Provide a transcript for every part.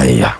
Haya.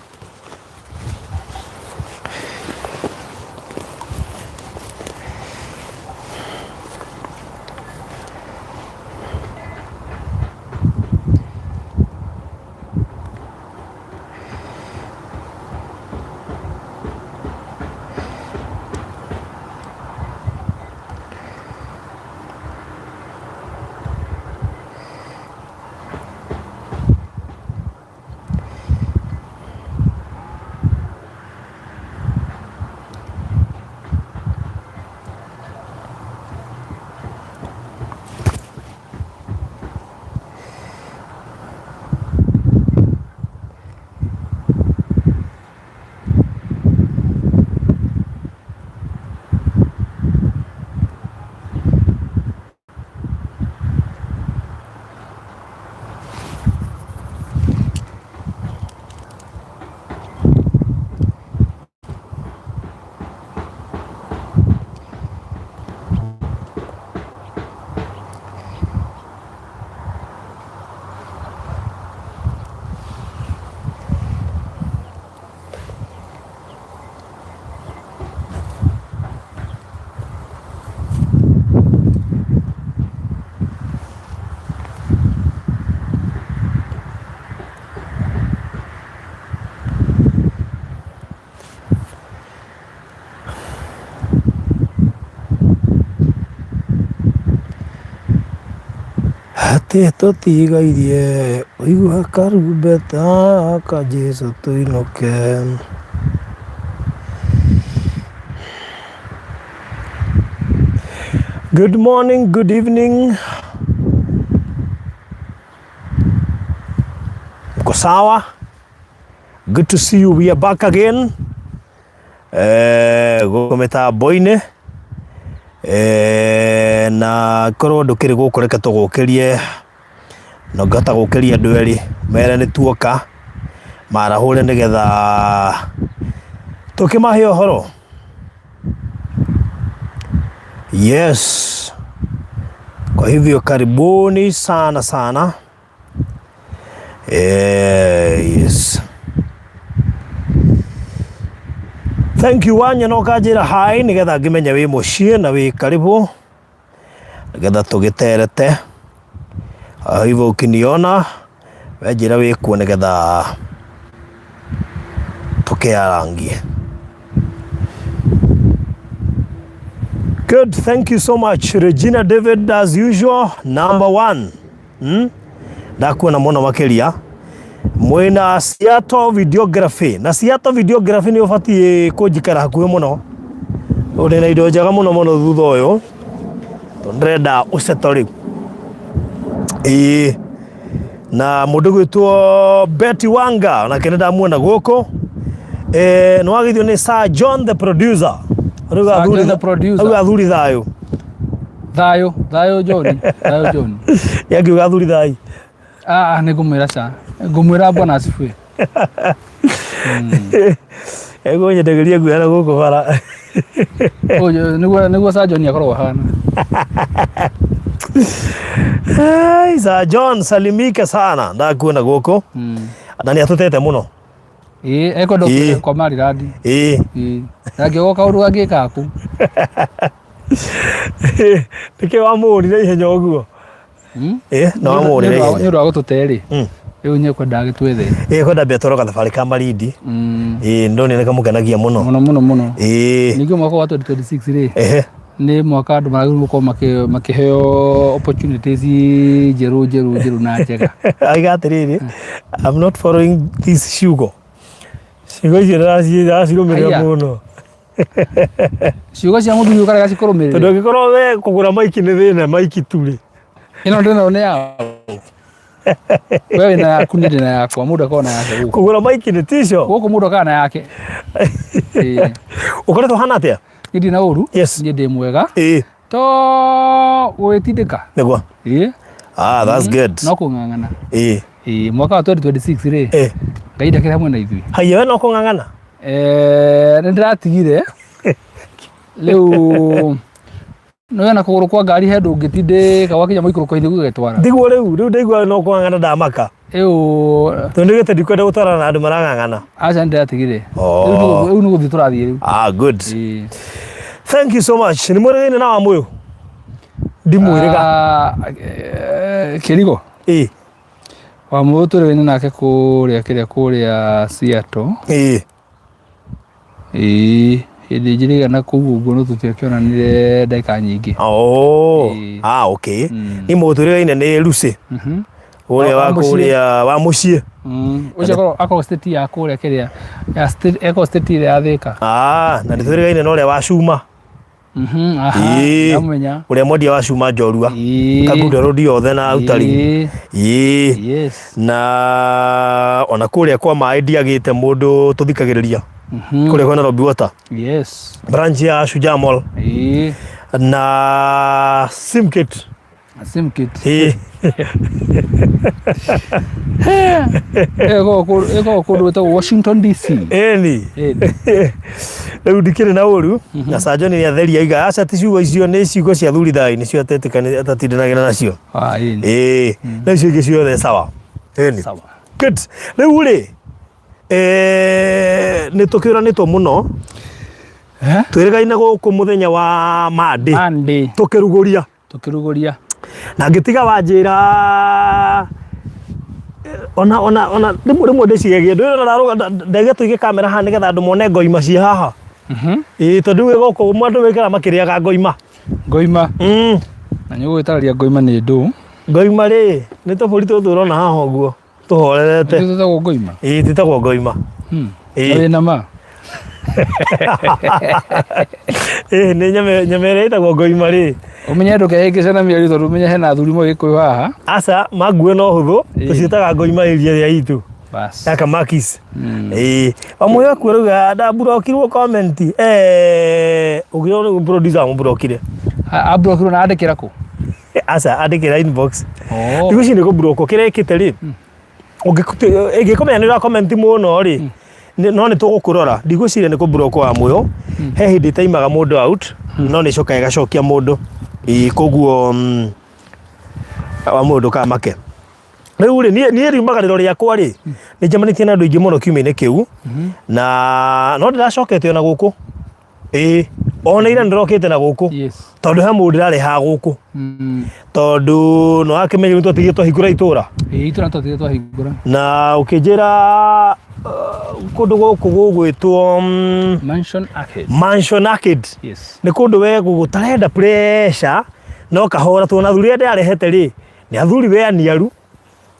Atĩ tũtigairie ũigua karumbeta ka Jesũ tũinũke. Good morning, good evening. Mko sawa? Good to see you. We are back again. Eh, gũkũ mĩtambo-inĩ eh, na korwo ndũkĩrĩ gũkũ reke tũgũkĩrie na ũngĩhota gũkĩria andũ erĩ mere nĩ tuoka marahũre nĩgetha tũkĩmahe ũhoro. Yes, kwa hivyo karibuni sana sana. Yes. Thank you wanya no kanjĩra hi nĩgetha ngĩmenye wĩ mũciĩ na wĩ karibu nĩgetha tũgĩterete. Hivyo ukiniona we njĩra wĩ kuo nĩgetha tũkĩarangie. Good, thank you so much Regina David as usual, number one. Hmm? Ndakuona mũno makĩria mwĩna Seattle videography na Seattle videography nĩ ũbatiĩ kũnjikara hakuhĩ mũno ũrĩ na indo njega mũno mũno thutha ũyũ tondũ ndĩrenda ũceto rĩu ĩĩ na mũndũ gwĩtwo Betty Wanga onake nĩ ndamuona gũkũ eh, nĩ wageithio nĩ Sir John the producer rĩu Sir athuri John the producer. rĩu athuri thayũ Thayũ, thayũ John, thayũ John. yangiuga athuri thayũ Ah, nĩ ngũmwĩra ca. Ngũmwĩra bwana asifiwe. Egũnyendegeria guoya na gũkũ bara. Ũyũ nĩguo nĩguo Sir John akoragwo ahana. Ai, Sir John salimike sana ndakuona gũkũ na nĩ atũtete mũno. Ĩĩ ekwenda Ĩĩ. kwa Maryland. Ĩĩ. Ĩĩ. Ndangĩoga kaũndũ gangĩ kaku. Nĩkĩ wamũrire ihenya ũguo? Hmm? Ĩĩ, no wamũrire Nĩ ihenya. ũndũ wa gũtũte rĩ. Mm. Rĩu nĩ ekwenda agĩtwethe. Ĩĩ kwenda mbia twaro gathabarĩ ka Malindi. Mm. Ĩĩ ndonire nĩ kamũkenagia mũno. Mũno mũno mũno. Ĩĩ. Ningĩ mwaka wa 2026 rĩ. Ehe. Nĩ mwaka andũ maragĩrĩirwo gũkorwo makĩheo opportunities njerũ njerũ njerũ na njega. Aiga atĩrĩrĩ, I'm not following this ciugo. Ciugo icio ndĩracirũmĩrĩra Aya. mũno. Ciugo cia mũthuri ũkarega Tondũ cikũrũmĩrĩre. angĩkorwo we kũgũra maiki nĩ thĩna maiki tu rĩ. Ĩno ndĩnayo nĩ yao. We wĩna yaku niĩ ndĩna yakwa mũndũ akoragwo na yake gũkũ. Kũgũra maiki nĩ tisho. Gũkũ mũndũ akoragwo na yake. Ĩĩ. Ũkoretwo hana atĩa? Niĩ ndirĩ na ũru. Yes. Niĩ ndĩ mwega. Ĩĩ. To gwĩtindĩka. Nĩguo. Ĩĩ. Ah, that's good. No kũng'ang'ana. Ĩĩ. Ĩĩ mwaka wa 2026 rĩ. Ĩĩ. Ngai ndakĩrĩ hamwe na ithuĩ. Haiya we no kũng'ang'ana? Eh, nĩ ndĩratigire rĩu nĩwona kũgũrũ kwa ngari he ndũngĩtindĩka wakinya mũikũrũko-inĩ gũgetwara Ndiguo rĩu, rĩu ndaigua no kũng'ang'ana ndamaka. Ĩyo. Tondũ ndigĩte ndikwenda gũtwarana na andũ marang'ang'ana. Aca nĩndĩratigire. Oh. Rĩu nĩ gũthiĩ tũrathiĩ rĩu. Ah, good. Ĩĩ. Thank you so much. Nĩ mwĩrĩgaine na Wamũyũ? Ndimwĩrĩga. Ah, Kĩrigo. Ĩĩ. Wamũyũ tũrĩgaine nake kũrĩa kĩrĩa kũrĩa Seattle. Ĩĩ. Ĩĩ, hĩndĩ njĩrĩga na kũu ũguo no tũtiakĩonanire ndagĩka nyingĩ. Oh. Ĩĩ. Ah, okay. Nĩ mũtũrĩgaine nĩ Lucy. Ũrĩa Wa wa mũciĩ. kũrĩa wa mũciĩ. Ũcio akorwo state ya kũrĩa kĩrĩa ya state akorwo state ĩrĩa ya Thĩka. Ah, na nĩ tũrĩgaine na ũrĩa wa cuma. Aha, Ĩĩ. ndamũmenya. Ũrĩa mwendia wa cuma njorua. Ĩĩ. Kangundo road yothe na utari. Ĩĩ. Ĩĩ. Yes. Na ona kũrĩa kwa maĩ ndiagĩte mũndũ tũthikagĩrĩria. Kũrĩa kwa Nairobi Water. Yes. Branch ya Shujaa Mall. Ĩĩ. Na Simkit. Simkit. Ĩĩ. Ĩkoragwo kũndũ gwĩtagwo Washington DC. Ĩni. Ĩni. Rĩu ndikĩrĩ na ũru na Sanjoni nĩ atheria aiga aca ti ciugo icio nĩ ciugo cia thuri thai nĩcio atatindanagĩra nacio. Ah, ĩni. Ĩĩ. Na icio ingĩ ciothe sawa. Ĩni. Sawa. Good. Rĩu rĩ nĩ tũkĩũranĩtwo mũno Eh? twĩrĩgaine gũkũ mũthenya wa Monday Monday tũkĩrugũria tũkĩrugũria. Na ngĩtiga wanjĩra ona rĩmwe rĩmwe ndĩciragia ndũĩ ona ndege tũige kamera haha nĩgetha andũ mone ngoima ciĩ haha. Ĩĩ, tondũ rĩu gũkũ andũ wĩkĩra makĩrĩaga ngoima. Ngoima. Na nĩ ũgũgĩtarĩria ngoima nĩ ndũ. Ngoima rĩ nĩ tũbũri tũtũ ũrona haha ũguo tũhorerete. Nĩ twĩtagwo ngoima? Ĩĩ, twĩtagwo ngoima. Ĩĩ. Na wĩna ma? Ĩĩ, nĩ nyama ĩrĩa ĩtagwo ngoima rĩ. Ũmenye ndũkehĩngĩce na mĩario tondũ ũmenye hena athuri moĩ Gĩkũyũ haha. Aca, mangue no hũthũ, Ĩĩ. tũciĩtaga ngoima area ĩrĩa itũ. Bas. Ya Kamakis. Ĩĩ. Wamũyũ akuo rĩu ndamburokirwo comment. Eh, ũngĩona rĩu producer amũburokire. Amburokirwo na andĩkĩra kũ? Aca, andĩkĩra inbox. Oh. Thikũ ici nĩ kũburokwo kĩrĩa ĩkĩte rĩ. Ũngĩkũmenya nĩ ũra comment mũno rĩ, no nĩ tũgũkũrora. Ndigwĩciria nĩ kũburokwo Wamũyũ. He hĩndĩ ĩtaimaga mũndũ out, no nĩ ĩcokaga ĩgacokia mũndũ. Ĩĩ, koguo Wamũyũ ndũkamake. Rĩu rĩ, niĩ riumagarĩro rĩakwa rĩ, nĩ njemanĩtie na andũ aingĩ mũno kiumia-inĩ kĩu, na no ndĩracokete ona gũkũ. Ĩĩ, ona ira nĩndĩrokĩte na gũkũ. Yes. Tondũ he mũndũ ndĩrarehaga gũkũ. Tondũ nĩ wakĩmenya nĩ twatigire twahingũra itũra. Ĩĩ, itũra twatigire twahingũra. Na ũkĩnjĩra kũndũ gũkũ gũgwĩtwo Mansion Arcade. Mansion Arcade. Yes. Nĩ kũndũ we gũtarenda pressure no kahora tuona athuri arĩa ndĩrarehete rĩ nĩ athuri we aniaru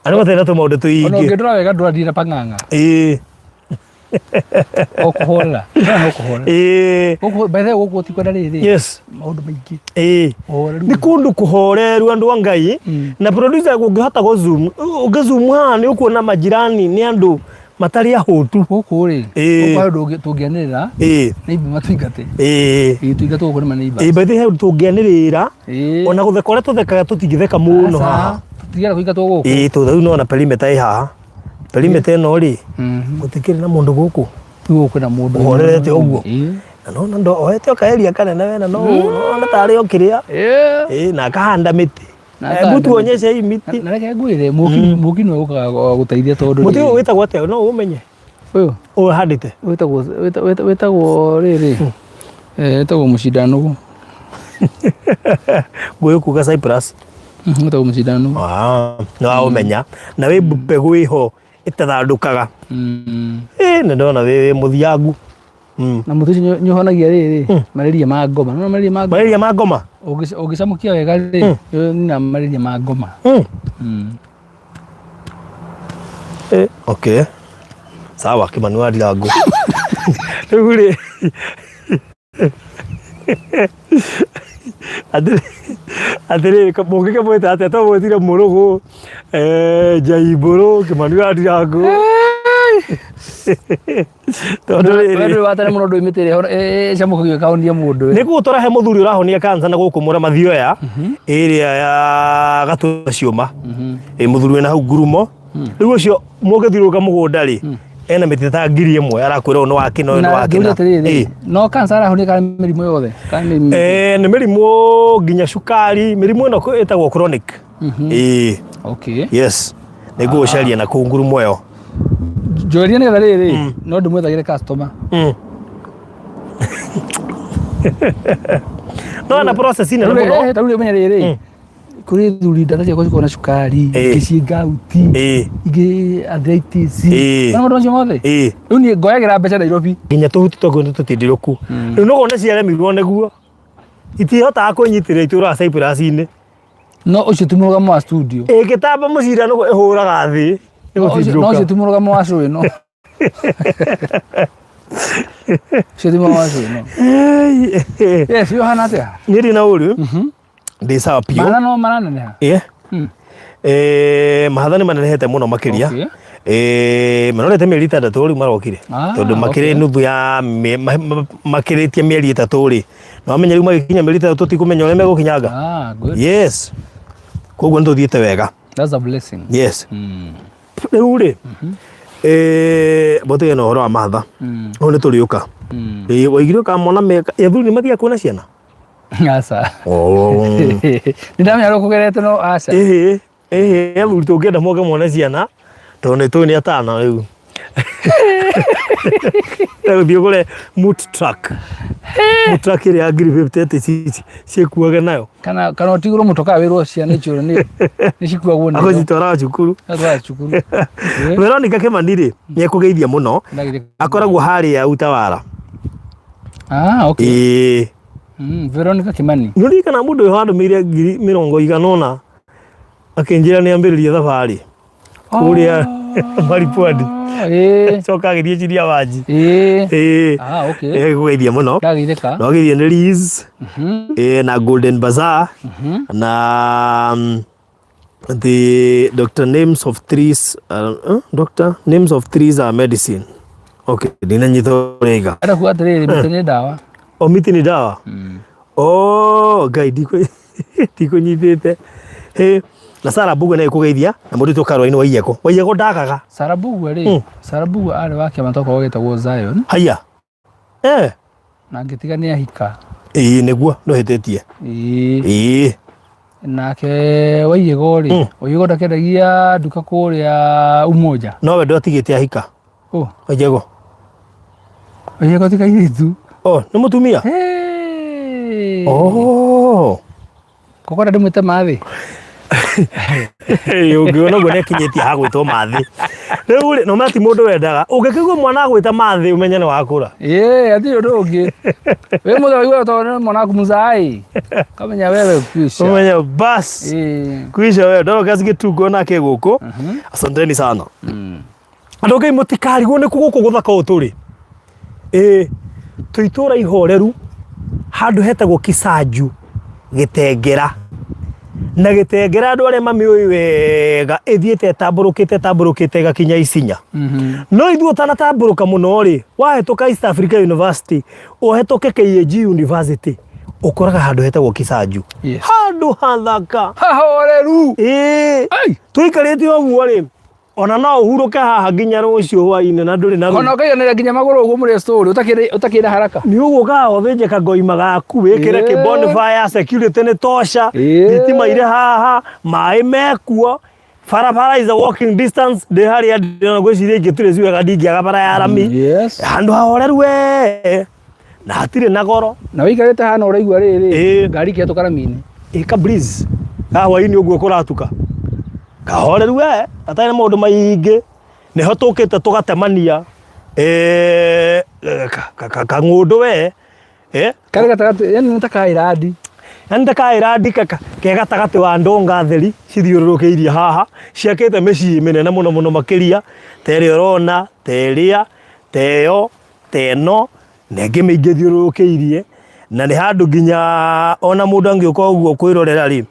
arĩa matarĩ na tũmaũndũ Ona tũingĩ. ũngĩndora wega ndũrathiĩ na pang'ang'a. Ĩĩ. O kũhorera. Ndũrona no kũhorera. Ĩĩ. Gũkũ by the way gũkũ ti kwenda rĩrĩ. Yes. Maũndũ maingĩ. Ĩĩ. Ũhoreru. Nĩ kũndũ kũhoreru andũ a Ngai. Na producer ũngĩhota gũ zoom, ũngĩ zoom haha nĩ ũkuona majirani nĩ andũ matarĩ ahũtu. Gũkũ rĩ, Ĩĩ. gũkũ handũ tũngĩanĩrĩra, Ĩĩ. neighbor matũingate. Ĩĩ. Ĩĩ, tũingatwo gũkũ nĩ ma neighbors. Ĩĩ, by the way he ũndũ tũngĩanĩrĩra Ĩĩ. ona gũtheka ũrĩa tũthekaga tũtingĩtheka mũno Aca, haha. tũtigana kũingatwo gũkũ. Ĩĩ, tondũ rĩu nĩwona perimeter ĩ haha. Perimeter ĩno rĩ, gũtikĩrĩ na mũndũ gũkũ. Rĩu gũkũ kwĩna mũndũ. Ũhorerete ũguo. Ĩĩ. Na nona ndo oete o kaeria kanene wena no nona tarĩ o kĩrĩa. Ĩĩ. Ĩĩ, na akahanda mĩtĩ. Na Hebu akahanda mĩtĩ. tuonyeshe hii miti. Na reke ngwĩre mũki mũki nĩwe ũkaga gũteithia tondũ Mũtĩ ũyũ wĩtagwo atĩa? No ũmenye. Ũyũ Ũyũ ũhandĩte. wĩtagwo wĩtagwo rĩrĩ wĩtagwo mũcindanũgũ. Ngũyũ kuga Cyprus. Wĩtagwo mũcindanũgũ. Ah, nĩ waũmenya. Na wĩ mbegũ ĩho ĩtathandũkaga. Ĩ, nĩ ndona wĩ mũthiangu. Na mũtĩ ũcio nĩ ũhonagia rĩrĩ malaria ma ngoma. Nĩwona malaria ma ngoma? Malaria ma ngoma? Ũngĩcamũkia wega rĩ, nĩ malaria ma ngoma. Okay. Sawa, Kimani wa Ndirango. Rĩu rĩ, atĩrĩrĩ mũngĩkĩmwĩta atĩa to mwĩtire mũrũgũ, Njaimbũrũ, Kimani wa Ndirango. Tondũ rĩrĩ. Wee ndũrĩ wa tene mũno ndũĩ mĩtĩ ĩrĩa ĩcamũkagio ĩkahonia mũndũ. Nĩ gũgũtwara he mũthuri ũrahonia cancer na gũkũ Mũramathioya ĩrĩa ya Gatũra ciũma. Ĩ mũthuri wĩna hau ngurumo. Rĩu ũcio mũngĩthiũrũrũka mũgũnda rĩ, ena mĩtĩ ta 1000 arakwĩra ũyũ nĩ wa kĩna ũyũ nĩ wa ngĩũria kĩna. atĩrĩrĩ, no cancer arahonia kana mĩrimũ yothe? Kana mĩrimũ? Nĩ mĩrimũ nginya cukari, mĩrimũ ĩno ĩtagwo chronic. Ĩĩ. Okay. Yes. Nĩ ngũgũcaria na kũu ngurumo ĩyo. Njoeria nĩgetha rĩrĩ no ndĩmwethagĩre customer. No na process nene Rĩu mũno. ta rĩu ũmenye rĩrĩ kũrĩ thuri ndata ciakwa cikoragwo na cukari ingĩ ciĩ gauti, ingĩ arthritis, na maũndũ macio mothe. Rĩu niĩ ngoyagĩra mbeca Nairobi. Nginya tũhuti twakuo nĩ tũtindĩrũku. Rĩu nĩwona ciaremirwo nĩguo itihotaga kwĩnyitĩrĩra itũraga Cyprus-inĩ. No ũcio ti mũrũgamo wa studio. Ĩngĩtamba mũcira nĩguo ĩhũraga thĩ. No ũcio ti mũrũgamo wa show ĩno. Ũcio ti mũrũgamo wa show ĩno. Yes, ũhana atĩa? Niĩ ndĩ na ũru. Ndĩ sawa biũ. Mahatha no maraneneha? Ĩĩ. Mahatha nĩ manenehete mũno makĩria. Manorete mĩeri 6 rĩu marokire. Tondũ makĩrĩ nuthu ya makĩrĩtie mĩeri 3 rĩ. Na wamenya rĩu magĩkinya mĩeri 3 tũtikũmenya ũrĩa megũkinyanga. Ah, good. Yes. Koguo nĩ tũthiĩte wega. That's a blessing. Yes. Rĩu rĩ, mbũtĩge na ũhoro wa mahatha. Hau nĩ tũrĩũka. Waigire ũkamona meka. Athuri nĩ mathiaga kuona ciana? Aca. Nĩ ndamenya ũrĩa ũkũgerete no aca. Ĩhĩ, ĩhĩ, athuri tũngĩenda moke mone ciana, tondũ nĩ tũĩ nĩ atana rĩu. Rĩu thiĩ ũgũre mood truck. Mood truck ĩrĩa ya ngiri 50 atĩ ciĩkuage nayo. Kana ũtigĩrwo mũtokaa wĩrwo ciana icio nĩ cikuagwo nĩ. Agũcitwaraga cukuru. Atwara cukuru. Veronica Kimani rĩ, nĩ ekũgeithia mũno. Akoragwo harĩa Utawala. Ah, okay. Ĩĩ. Veronica Kimani. Nĩ ũririkana mũndũ ũyũ wandũmĩire ngiri mĩrongo igana ũna akĩnjĩra nĩ ambĩrĩria thabarĩ kũrĩa Maripwani. Coka agĩthiĩ chini ya maji. Ĩĩ. Ah, okay. Ĩĩ, mũno. Ndageithĩka. Na wageithio nĩ Liz. Ĩĩ, na Golden Bazaar. Na the doctor names of trees doctor names of trees are medicine. Okay, ndinanyita ũrĩa iga. Arĩa kuga atĩrĩrĩ, mĩtĩ nĩ ndawa. O mĩtĩ nĩ ndawa? Oh, Ngai ndikũnyitĩte. Hĩ, na Sarah Mbugua nĩ ĩkũgeithia na mũndũ wĩtwo Caroline Waiyeko. Waiyeko ndagaga. Sarah Mbugua rĩ, Sarah Mbugua arĩ wa kĩama tokorwo gĩtagwo Zion. Haiya. Na ngĩtiga nĩ ahika. Ĩĩ nĩguo, ndũhĩtĩtie. Ĩĩ. Ĩĩ. Nake Waiyego rĩ, Waiyego ndakĩendagia nduka kũrĩa Umoja. Nowe ndwatigĩte ahika. Oh. Waiyego. Waiyego ti kairĩtu. Oh, nĩ mũtumia? Hey. Oh. Kokora ndĩmwĩte Mathĩ. Ũngĩona ũguo nĩakinyĩtie ha gwĩtwo Mathĩ. Rĩu rĩ, no ti mũndũ wendaga. Ũngĩkĩigua mwana agwĩta Mathĩ ũmenye nĩ wakũra. Ĩĩ, hatirĩ ũndũ ũngĩ. Wĩ mũthee waigua tondũ nĩ mwana waku mzai. Kamenya wewe kwisha. Ũmenye bas. Ĩĩ. Kwisha wewe. Dorcas Gĩtungo nake gũkũ. Asanteni sana. Andũ Ngai mũtikarigwo nĩ kũ gũkũ gũthaka ũũ tũrĩ. Ĩĩ, twĩ itũũra ihoreru handũ hetagwo Kisanju Gĩtengera. Na Gĩtengera andũ arĩa mamĩũĩ wega ĩthiĩte ĩtambũrũkĩte ĩtambũrũkĩte ĩgakinya Isinya. No ithuĩ ũtanatambũrũka mũno rĩ, wahĩtũka East Africa University, ũhĩtũke KAG University, ũkoraga handũ hetagwo Kisanju. Yes. Handũ hathaka. Hahoreru. Ĩĩ. Ai. Tũikarĩte ũguo rĩ, ona no ũhurũke haha nginya rũciũ hwainĩ na ndũrĩ na Ona ruo. ũkaiganĩra nginya magũrũ ũguo mũrĩ story ũtakĩrĩ haraka. Nĩ ũgũka ũthĩnje kangoima gaku wĩkĩre kĩ bonfire security nĩ tosha, thitima irĩ haha, maĩ mekuo, barabara is a walking distance, ndĩ harĩa ndĩ na ngwĩciria ingĩturĩci wega ndingĩaga bara ya rami. Handũ hahoreru we na hatirĩ na goro. Na wĩikarĩte haha na ũraigua rĩrĩ ngari ikĩhetũka rami-inĩ. Ĩ ka breeze ka hwainĩ ũguo kũratuka kahoreru we gatarĩ na maũndũ maingĩ nĩho tũkĩte tũgatemania kang'ũndũ we. Karĩ gatagatĩ, yani nĩ ta kairandi. Yani ta kairandi ke gatagatĩ wa ndonga theri cithiũrũrũkĩirie haha ciakĩte mĩciĩ mĩnene mũno mũno makĩria ta ĩrĩa ũrona, ta ĩrĩa, ta ĩyo, ta ĩno na ĩngĩ mĩingĩ ĩthiũrũrũkĩirie na nĩ handũ nginya ona mũndũ angĩũka ũguo kwĩrorera rĩ,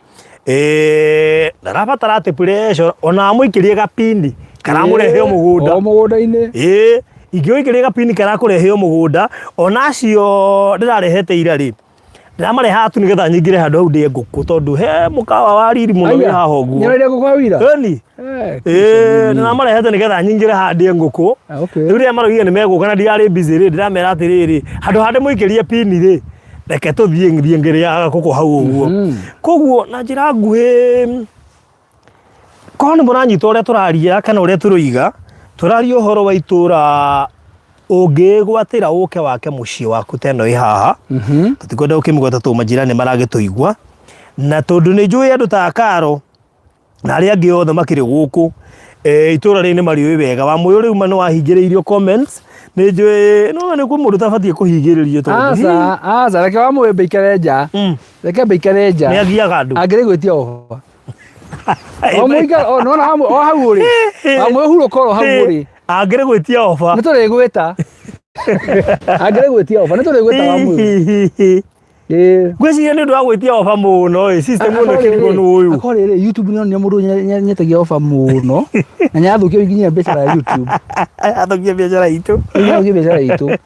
ndarabatara atĩ pressure ona amũikĩrie gapini karamũrehe o mũgũnda. O mũgũnda-inĩ. Ĩĩ, ingĩũikĩria gapini karakũrehe o mũgũnda ona acio ndĩrarehete ira rĩ, ndĩramarehaga tu nĩgetha nyingĩre handũ hau ndĩe ngũkũ tondũ he mũkawa wa riri mũno wĩ haha ũguo. Nĩũrarĩa ngũkũ hau ira? Ĩni. Ĩĩ, ndĩramarehete nĩgetha nyingĩre haha ndĩe ngũkũ. Rĩu rĩrĩa maroigire nĩ megũka na ndirarĩ busy rĩ, ndĩramera atĩrĩrĩ, handũ ha ndĩmũikĩrie pini rĩ, reke tũthiĩ thiĩ ngĩrĩaga ngũkũ hau ũguo. Koguo na njĩra nguhĩ, Korwo nĩ mũranyita ũrĩa tũraria kana ũrĩa tũroiga, tũraria ũhoro wa itũra ũngĩgwatĩra ũke wake mũciĩ waku ta ĩno ĩ haha. Tũtikwenda gũkĩmĩgweta tondũ majirani maragĩtũigua, na tondũ nĩ njũĩ andũ ta Karo na arĩa angĩ othe makĩrĩ gũkũ, itũra rĩrĩ nĩ marĩũĩ wega. Wamũyũ rĩu ma nĩ wahingĩrĩirio comments, nĩ njũĩ no nĩ kwĩ mũndũ ũtabatiĩ kũhingĩrĩrio tondũ Aca, aca, reke Wamũyũ mbe ikare nja. Reke mbe ikare nja. Nĩ agiaga andũ. Angĩrĩ gwĩtia ofa. O mũikara, o nĩwona hamwe, o hau ũrĩ. Wamũyũ hurũka oro hau ũrĩ. Angĩrĩ gwĩtia ofa. Nĩ tũrĩgwĩta. Angĩrĩ gwĩtia ofa, nĩ tũrĩgwĩta Wamũyũ. Ĩĩ. Ngwĩciria nĩ ũndũ wa gwĩtia ofa mũno ĩ, system ĩno ĩkĩrigwo nĩ ũyũ. Akorwo rĩrĩ YouTube nĩ onire mũndũ nyetagia ofa mũno na nyathũkia nginya biacara ya YouTube. Athũkia biacara itũ. Nyathũkia biacara itũ.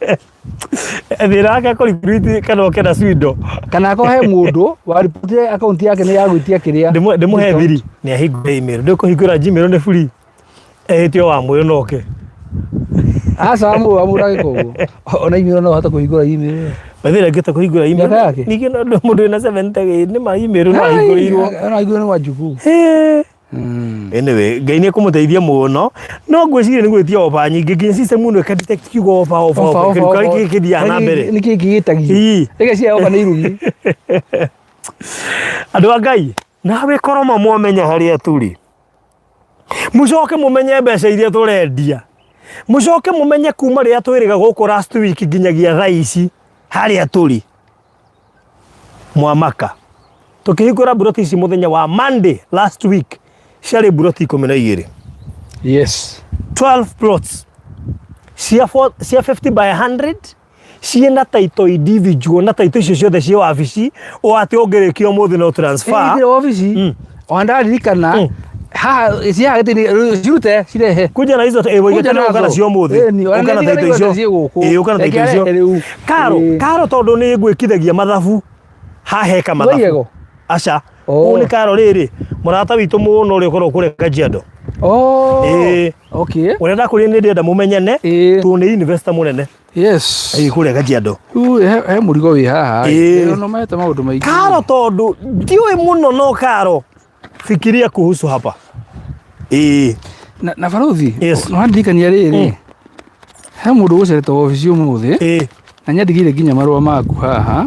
Thĩna wake kũ recruit kana oke na swindo. Kana akorwo he mũndũ wa ripotire akaunti yake nĩ ya gwĩtia kĩrĩa. Ndĩmũhe thiri nĩ ahingũre email. Ndĩkũhingũra Gmail nĩ free. Ehĩtie Wamũyũ na oke. Aca Wamũyũ ndagĩka ũguo. Ona email no ahote kũhingũra email. By the way angĩhota kũhingũra email. Mĩaka yake? Ningĩ no mũndũ wĩna 70 nĩ ma email no ahingũrĩirwo. No ahingũrĩirwo nĩ Wanjikũ. Anyway, Ngai nĩ ekũmũteithia mũno. No ngwĩciria nĩ gwĩtia ofa nyingĩ nginya system ĩno ĩka detect kiugo ofa ofa ofa kĩruka gĩkĩ kĩthiaga na mbere. Nĩ kĩĩ kĩgĩtagio? Ii. Reke cia ofa nĩ irumi. Andũ a Ngai, nawe korwo ma mwamenya harĩa tũrĩ. Mũcoke mũmenye mbeca iria tũrendia. Mũcoke mũmenye kuma rĩrĩa twĩrĩga gũkũ last week nginyagia thaa ici harĩa tũrĩ. Mwamaka. Tũkĩhingũra mburoti ici mũthenya wa Monday last week ciarĩ mburoti 12. Yes. 12 plots cia, cia 50 by 100 ciĩna title individual na title icio ciothe ciĩ wabici o atĩ ũngĩrĩkia ũmũthĩ no transfer. Ĩĩ wabici. Ona ndaririkana haha cia gĩtĩ cirute cirehe. Kuja na hizo eh, Kuja tena nazo. ũka nacio ũmũthĩ. Ĩni, ona Ũka na nĩ title icio. ciĩ gũkũ. Ĩĩ, ũka na Reke title icio. arehe rĩu. Karo, Ĩĩ. karo tondũ nĩ ngwĩkithagia mathabu haha heka mathabu. Wĩigego? Aca. Oh. Ũyũ nĩ karo rĩrĩ, mũrata witũ mũno ũrĩa ũkoragwo kũrĩa Kajiado. Oh. Ĩĩ. Okay. Ũrĩa ndakwĩrire nĩ ndĩrenda mũmenyane Ĩĩ. tondũ nĩ investor mũnene. Yes. Ĩĩ kũrĩa Kajiado. Rĩu he mũrigo wĩ haha. Ĩĩ. Ĩĩ, no mahete maũndũ maingĩ. Karo tondũ ndiũĩ mũno no karo fikiria kuhusu hapa. Ĩĩ. Na barothi. Yes. No wandirikania rĩrĩ. He mũndũ ũgũcerete wabici ũmũthĩ Ĩĩ. na nyandigĩire nginya marũa maku haha.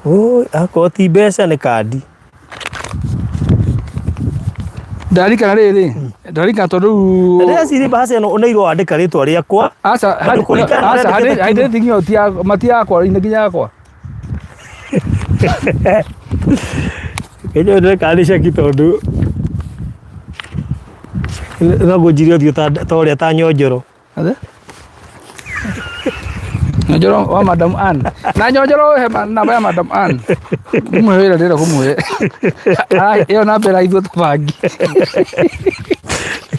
Oi, akorwo ti mbeca nĩ kandi. Ndarikana rĩrĩ, ndarikana tondũ rĩu Ndĩreciria mbahaca ĩno ũneirwo wandĩka rĩtwa rĩakwa. Aca, Tondũ kũringana na aca, ũrĩa ndĩkĩte handĩrĩti nginya mati yakwa, ina nginya yakwa. Kenya ndĩreka nĩ ceki tondũ no ngũnjirie ũthiũ ta ũrĩa ta nyonjoro. Athe? Nyonjoro wa Madam Ann. Na nyonjoro he namba ya Madam Ann. Kumuhe wĩra ndĩrenda kumuhe. Ĩyo namba ĩrahithwo ta bangi.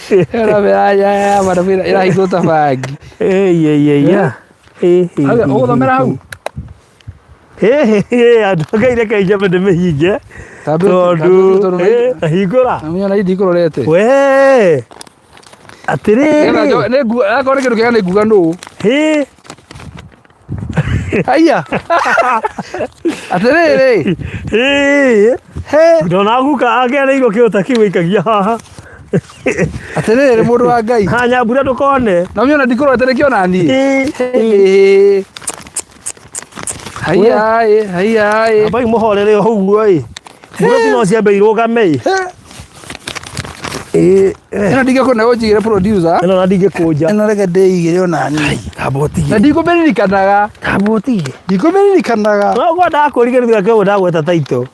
Ĩyo namba ya Madam ĩrahithwo ta bangi. Ũgũthomera hau? Andũ a Ngai reke njambe ndĩmĩhinge tondũ hingũra. Na menya na ndikũrorete. We atĩrĩrĩ. Akorwo nĩ kĩndũ kĩega nĩ nguga nũ. Hĩ. Haiya. Atĩrĩrĩ. Hĩ. Ndona guka akĩarĩirwo kĩũta kĩu aikagia haha. Atĩrĩrĩ mũndũ wa Ngai. Ha nyambura ndũkone. Na menya ndikũrorete nĩkĩo na niĩ. Haiya ĩ, haiya ĩ. Ambai mũhorere o ũguo ĩ. Mburoti no ciambe irũgame ĩ. Ĩno ndingĩkũne ũnjigĩre producer. Ĩno na ndingĩkũnja. Ĩno reke ndĩigĩre ona niĩ. Kamba ũtige. Na ndikũmĩririkanaga. Kamba ũtige. Ndikũmĩririkanaga. No ngwenda kũriganĩrwo kĩu ndagweta title.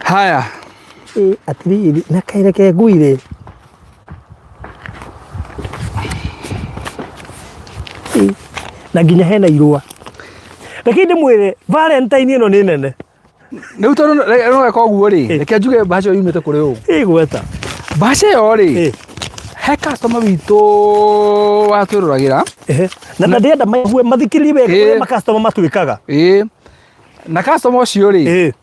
Haya. Ĩ atĩrĩrĩ na kaĩ reke ngwĩre. Na nginya hena irũa. Reke ndĩmwĩre Valentine ĩno nĩ nene. Rĩu tondũ no weka ũguo rĩ, reke njuge mbaca ĩyo yumĩte kũrĩ ũ. Ĩ gweta. Mbaca ĩyo rĩ, he customer witũ watwĩroragĩra. Na ndĩrenda maigue mathikĩrĩrie wega ũrĩa makastoma matuĩkaga. Ĩĩ. Na customer ũcio rĩ,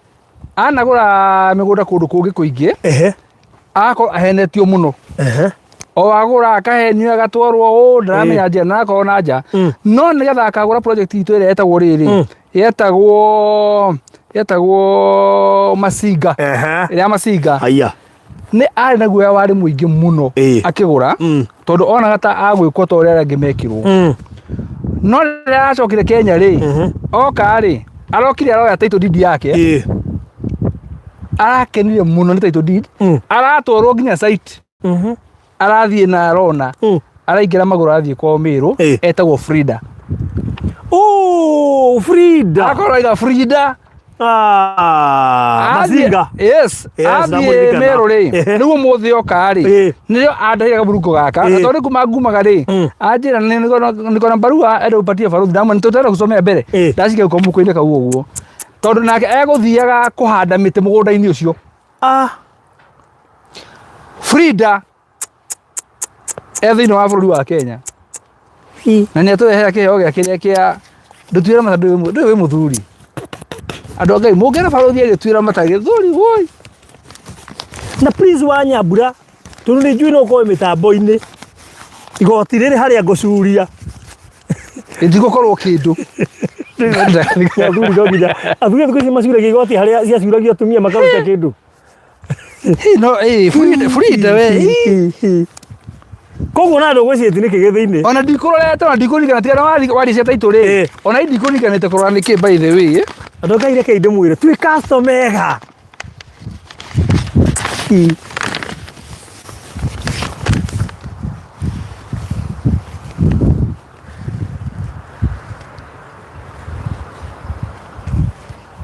anagũra mĩgũnda kũndũ kũngĩ kũingĩ. Agakorwo ahenetio mũno. O agũra akahenio agatwarwo ũũ ndaramenya njĩra na akorwo na nja. No nĩgetha akagũra project itũ ĩrĩa yetagwo rĩrĩ, yetagwo Masinga. Ĩrĩa ya Masinga. Haya. Nĩ arĩ na guoya warĩ mũingĩ mũno akĩgũra, tondũ onaga ta agwĩkwo ta ũrĩa arĩa angĩ mekirwo. No rĩrĩa aracokire Kenya rĩ, oka rĩ, arokire aroya title deed yake. Arakenire mũno nĩ title deed. Aratwarwo nginya site. Arathiĩ na arona. Araingĩra magũrũ arathiĩ kwao Meru. Etagwo Frida. Oh, Frida. Akorwo aiga Frida. Ah, Mazinga. Yes. Yes, Athiĩ ndamũririkana. Meru rĩ, nĩguo mũthĩ oka rĩ, nĩrĩo andaire kaburungo gaka. Na tondũ nĩ kuma ngumaga rĩ, anjĩra niko na barua ende upatie baruthi. Ndamwĩra nĩ tũtenda gũcomea mbere. Ndacikia gũkũ mũhuko-inĩ kau ũguo. Tondũ nake egũthiaga kũhanda mĩtĩ mũgũnda-inĩ ũcio. Frida e thĩinĩ wa bũrũri wa Kenya. Na nĩ atũrehera kĩheo gĩake kĩrĩa kĩa ndũtuĩra mata, ndũĩ wĩ mũthuri. Andũ a Ngai mũngĩona barũthi agĩtuĩra mata gĩthũri woi. Na please wa Nyambura, tondũ nĩ njũĩ no ũkorwo mĩtambo-inĩ. Igoti rĩrĩ harĩa ngũcuria. Rĩtigũkorwo kĩndũ. Athuri no nginya. Athuri thikũ ici macuragia igoti harĩa ciacuragio atumia makaruta kĩndũ. No, Frida, Frida we. Koguo na ndũgwĩciria nĩ kĩgĩ thĩinĩ. Ona ndikũrorete, ona ndikũririkana tiga wari cia taitũ rĩ. Ona ndikũririkanĩte kũrora nĩkĩ by the way. Andũ Ngai reke ndĩmwĩre twĩ customer ega.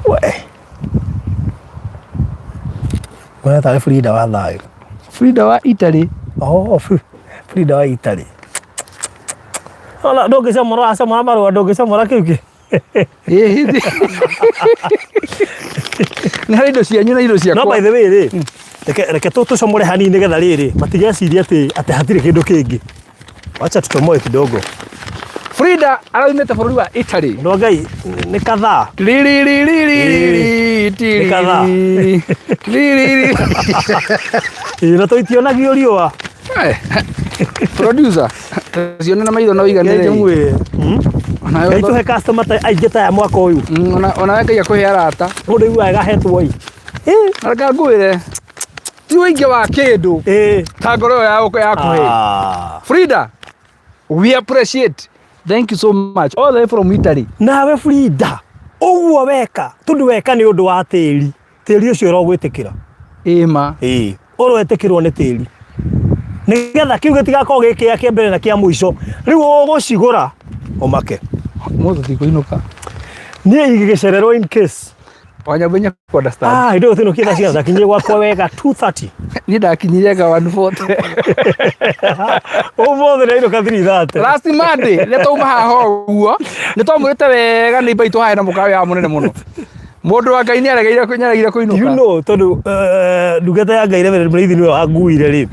We. Ũrĩa tarĩ Frida wa thayũ. Frida wa Italy. Oh, Frida wa Italy. Ona ndũngĩcomora wacomora marũa ndũngĩcomora kĩu kĩ. Nĩ harĩ indo cianyu na indo No ciakwa. by the way rĩ, reke tũcomore hanini nĩgetha rĩrĩ matigecirie atĩ hatirĩ kĩndũ kĩngĩ. Wacha tuchomoe kidogo. Frida araumĩte bũrũri wa Italy. Mũndũ wa Ngai nĩ kadhaa. Nĩ kadhaa. Ĩĩ, na tũitionagio riũa. Producer, cione na maitho no iganĩre. Mwĩre. Ngai tũhe customer ta aingĩ ta aya mwaka ũyũ. Ona we Ngai akũhe arata. Mũndũ aiguaga wega ahetwo ĩ. Na reke ngwĩre ti ũingĩ wa kĩndũ ta ngoro ĩyo ya kũhe. Frida, we appreciate. Thank you so much. All the way from Italy. Nawe Frida, ũguo weka, tondũ weka nĩ ũndũ wa tĩri. Tĩri ũcio ũrogwĩtĩkĩra. Ĩma. Ĩĩ, ũroetĩkĩrwo nĩ tĩri. Nĩgetha kĩu gĩtigakorwo gĩ kĩa kĩa mbere na kĩa mũico. Rĩu ũgũcigũra ũmake. Mũthĩ tikũinũka. Niĩ ingĩgĩcererwo in case. Wanyambe ku understand. Ah, hĩndĩ ĩyo tũinũkie thaa cigana? Ndakinyire gwakwa wega 2:30. Niĩ ndakinyire nga 1:40. Ũmũthĩ ndainũka 3:30. Last Monday rĩrĩa twauma haha ũguo nĩ twamwĩrĩte wega nĩ imba itũ haha na mũkawa wa mũnene mũno. Mũndũ wa Ngai nĩaregeire nĩaregire kũinũka. You know, tondũ ndungata ya Ngai Reverend Mũrĩithi nĩwe wanguire rĩ.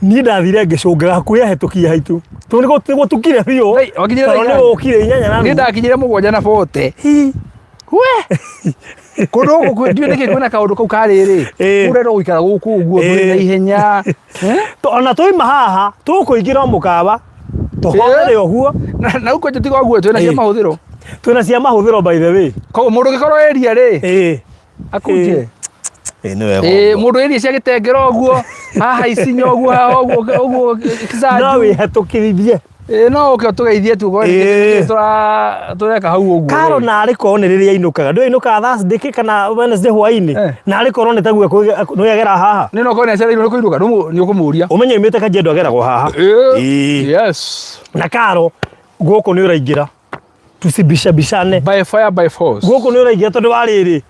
Niĩ ndathire ngĩcũngaga hakuhĩ ahĩtũkie haitũ. Tondũ nĩ gũtukire biũ. Wakinyire Tondũ nĩ ũkire inyanya na nuthu. Niĩ ndakinyire 7:40. We! Kũndũ gũkũ kwĩ ndiũĩ nĩkĩ kwĩna kaũndũ kau ka rĩrĩ. Ũrenda gũikara gũkũ ũguo ndũrĩ na ihenya. Ona twauma haha tũkũingĩra o mũkawa tũhorere ũguo. Na gũkũ nja tiga ũguo twĩna cia mahũthĩro. Twĩna cia mahũthĩro by the way. Koguo mũndũ ũngĩkorwo area rĩ. Akuje. Ĩĩ nĩ wega. Mũndũ area cia Gĩtengera ũguo, haha Isinya ũguo, haha ũguo ũguo Kisanju. No wĩhetũkĩrithie. Ĩĩ no ũke ũtũgeithie tu ũkorwo nĩkĩ tũreka hau ũguo. Karo narĩ korwo nĩ rĩrĩa ainũkaga. Ndũĩ ainũkaga Thursday kĩ kana Wednesday hwaĩ-inĩ. Narĩ korwo nĩ taguo nĩ agera haha. Nĩ no korwo nĩ acereirwo nĩ kũinũka nĩ ũkũmũria. Ũmenye oimĩte Kajiado ageragwo haha. Yes. Na Karo gũkũ nĩ ũraingĩra. Tusibishabishane. By fire by force. Gũkũ nĩ ũraingĩra tondũ wa rĩrĩ.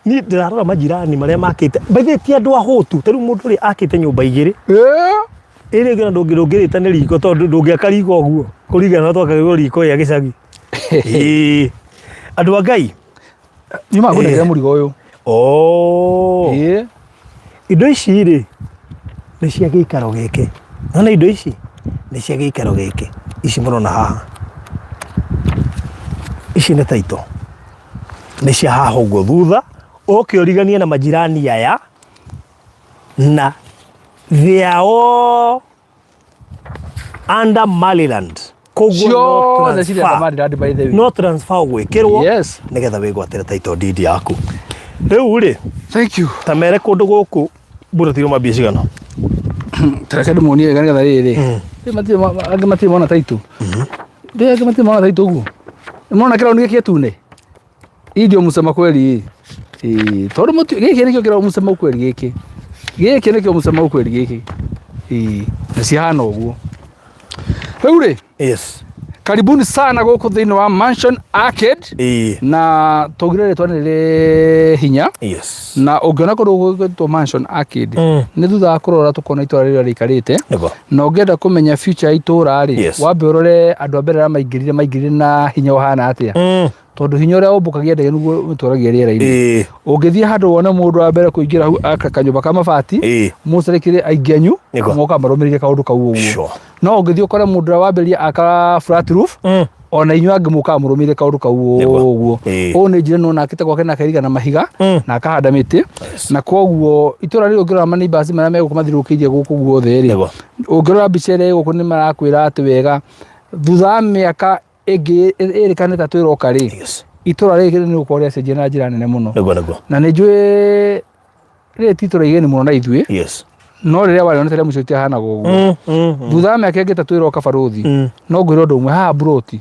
Niĩ ndĩrarora majirani marĩa makĩte. By the way ti andũ ahũtu. Ta rĩu mũndũ ũrĩa akĩte nyũmba igĩrĩ. Ĩrĩa ĩngĩ ona ndũngĩrĩta nĩ riko tondũ ndũngĩaka riko ũguo kũringana na twakagĩrwo riko rĩa gĩcagi. Ĩĩ. Andũ a Ngai. Nyuma ngũnengere mũrigo ũyũ. Oh. Ĩĩ. Indo ici rĩ nĩ cia gĩikaro gĩkĩ. Nona indo ici nĩ cia gĩikaro gĩkĩ. Ici mũrona haha. Ici nĩ taito. Nĩ cia haha ũguo thutha ũke ũriganie na majirani aya na they are all under Maryland. Koguo no Ciothe cirĩ under transfer. Maryland by the way. No transfer ũgwĩkĩrwo Yes. nĩgetha wĩgwatĩre title deed yaku. Rĩu rĩ Thank you. ta mere kũndũ gũkũ Mbura tiro mambia cigana? Tareke ndĩmuonie wega nĩgetha rĩrĩ. Rĩu matirĩ angĩ matirĩ mona taitũ. Rĩu angĩ matirĩ mona taitũ ũguo. Nĩmona kĩrauni gĩkĩ gĩtune? Hii ndio msema kweli hii. Ĩĩ, tondũ mũti gĩkĩ nĩkĩo kĩra msema ukweli gĩkĩ. Gĩkĩ nĩkĩo msema ukweli gĩkĩ. Ĩĩ, na cihana ũguo. Rĩu rĩ, karibuni sana gũkũ thĩinĩ wa Mansion Arcade. Na tũgire rĩtwa nĩ rĩrĩ hinya. Na ũngĩona kũndũ gwĩtwo Mansion Arcade, nĩ thutha wa kũrora tũkona itũra rĩrĩa rĩikarĩte. Na ũngĩenda kũmenya future ya itũra rĩ, wambe ũrore andũ a mbere arĩa maingĩrire maingĩrire na hinya ũhana atĩa. Tondũ hinya ũrĩa ũmbũkagia ndege nĩguo ũtwaragia rĩera-inĩ. Ũngĩthiĩ handũ wone mũndũ wa mbere kũingĩra hau aka kanyũmba ka mabati, mũcarĩkĩre aingĩ anyu moka marũmĩrĩire kaũndũ kau ũguo. No ũngĩthiĩ ũkore mũndũ ũrĩa wambĩrĩria aka flat roof, ona inyuĩ angĩ mũkaga mũrũmĩrĩire kaũndũ kau ũguo. Ũũ nĩ njĩra nĩwona akĩte gwake na akaiga na mahiga na akahanda mĩtĩ. Na koguo itũra rĩrĩ ũngĩrora ma neighbors marĩa megũkũ mathiũrũrũkĩirie gũkũ guothe rĩ, ũngĩrora mbica ĩrĩa ĩ gũkũ nĩ marakwĩra atĩ wega thutha wa mĩaka ĩngĩ ĩrĩ kana ĩtatũ ĩroka rĩ, itũra rĩrĩ nĩ gũkorwo rĩacenjia na njĩra nene mũno. Na nĩ njũĩ rĩrĩ ti itũra igeni mũno na ithuĩ, no rĩrĩa warĩonete rĩa mũico rĩtiahanaga ũguo. Thutha wa mĩaka ĩngĩ ĩtatũ ĩroka barũthi, no ngwĩre ũndũ ũmwe, haha mburoti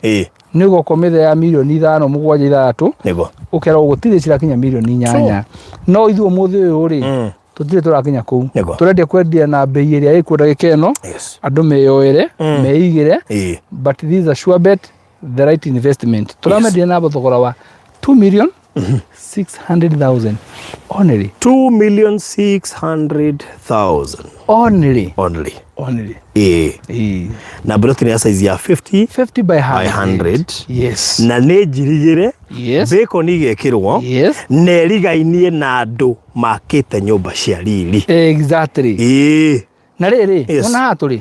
nĩ ũgoka ũmĩthe ya mirioni 5, 7, 6, ũkerwo gũtirĩ cirakinya mirioni 8. No ithuĩ ũmũthĩ ũyũ rĩ, tũtirĩ tũrakinya kũu. Tũrendia kwendia na mbei ĩrĩa ĩkuo ndagĩka ĩno, andũ meyoere, meigĩre, but this is a sure bet, the right investment. Tũramendia na thogora wa 2 million 600,000 only. 2,600,000. Only. Only. Only. Na mburoti nĩ ya size ya 50 50 by by 100. 100. Na nĩ njirigĩre, bacon igekĩrwo, na ĩrigainie na andũ makĩte nyũmba cia riri. Na rĩrĩ, wona haha tũrĩ,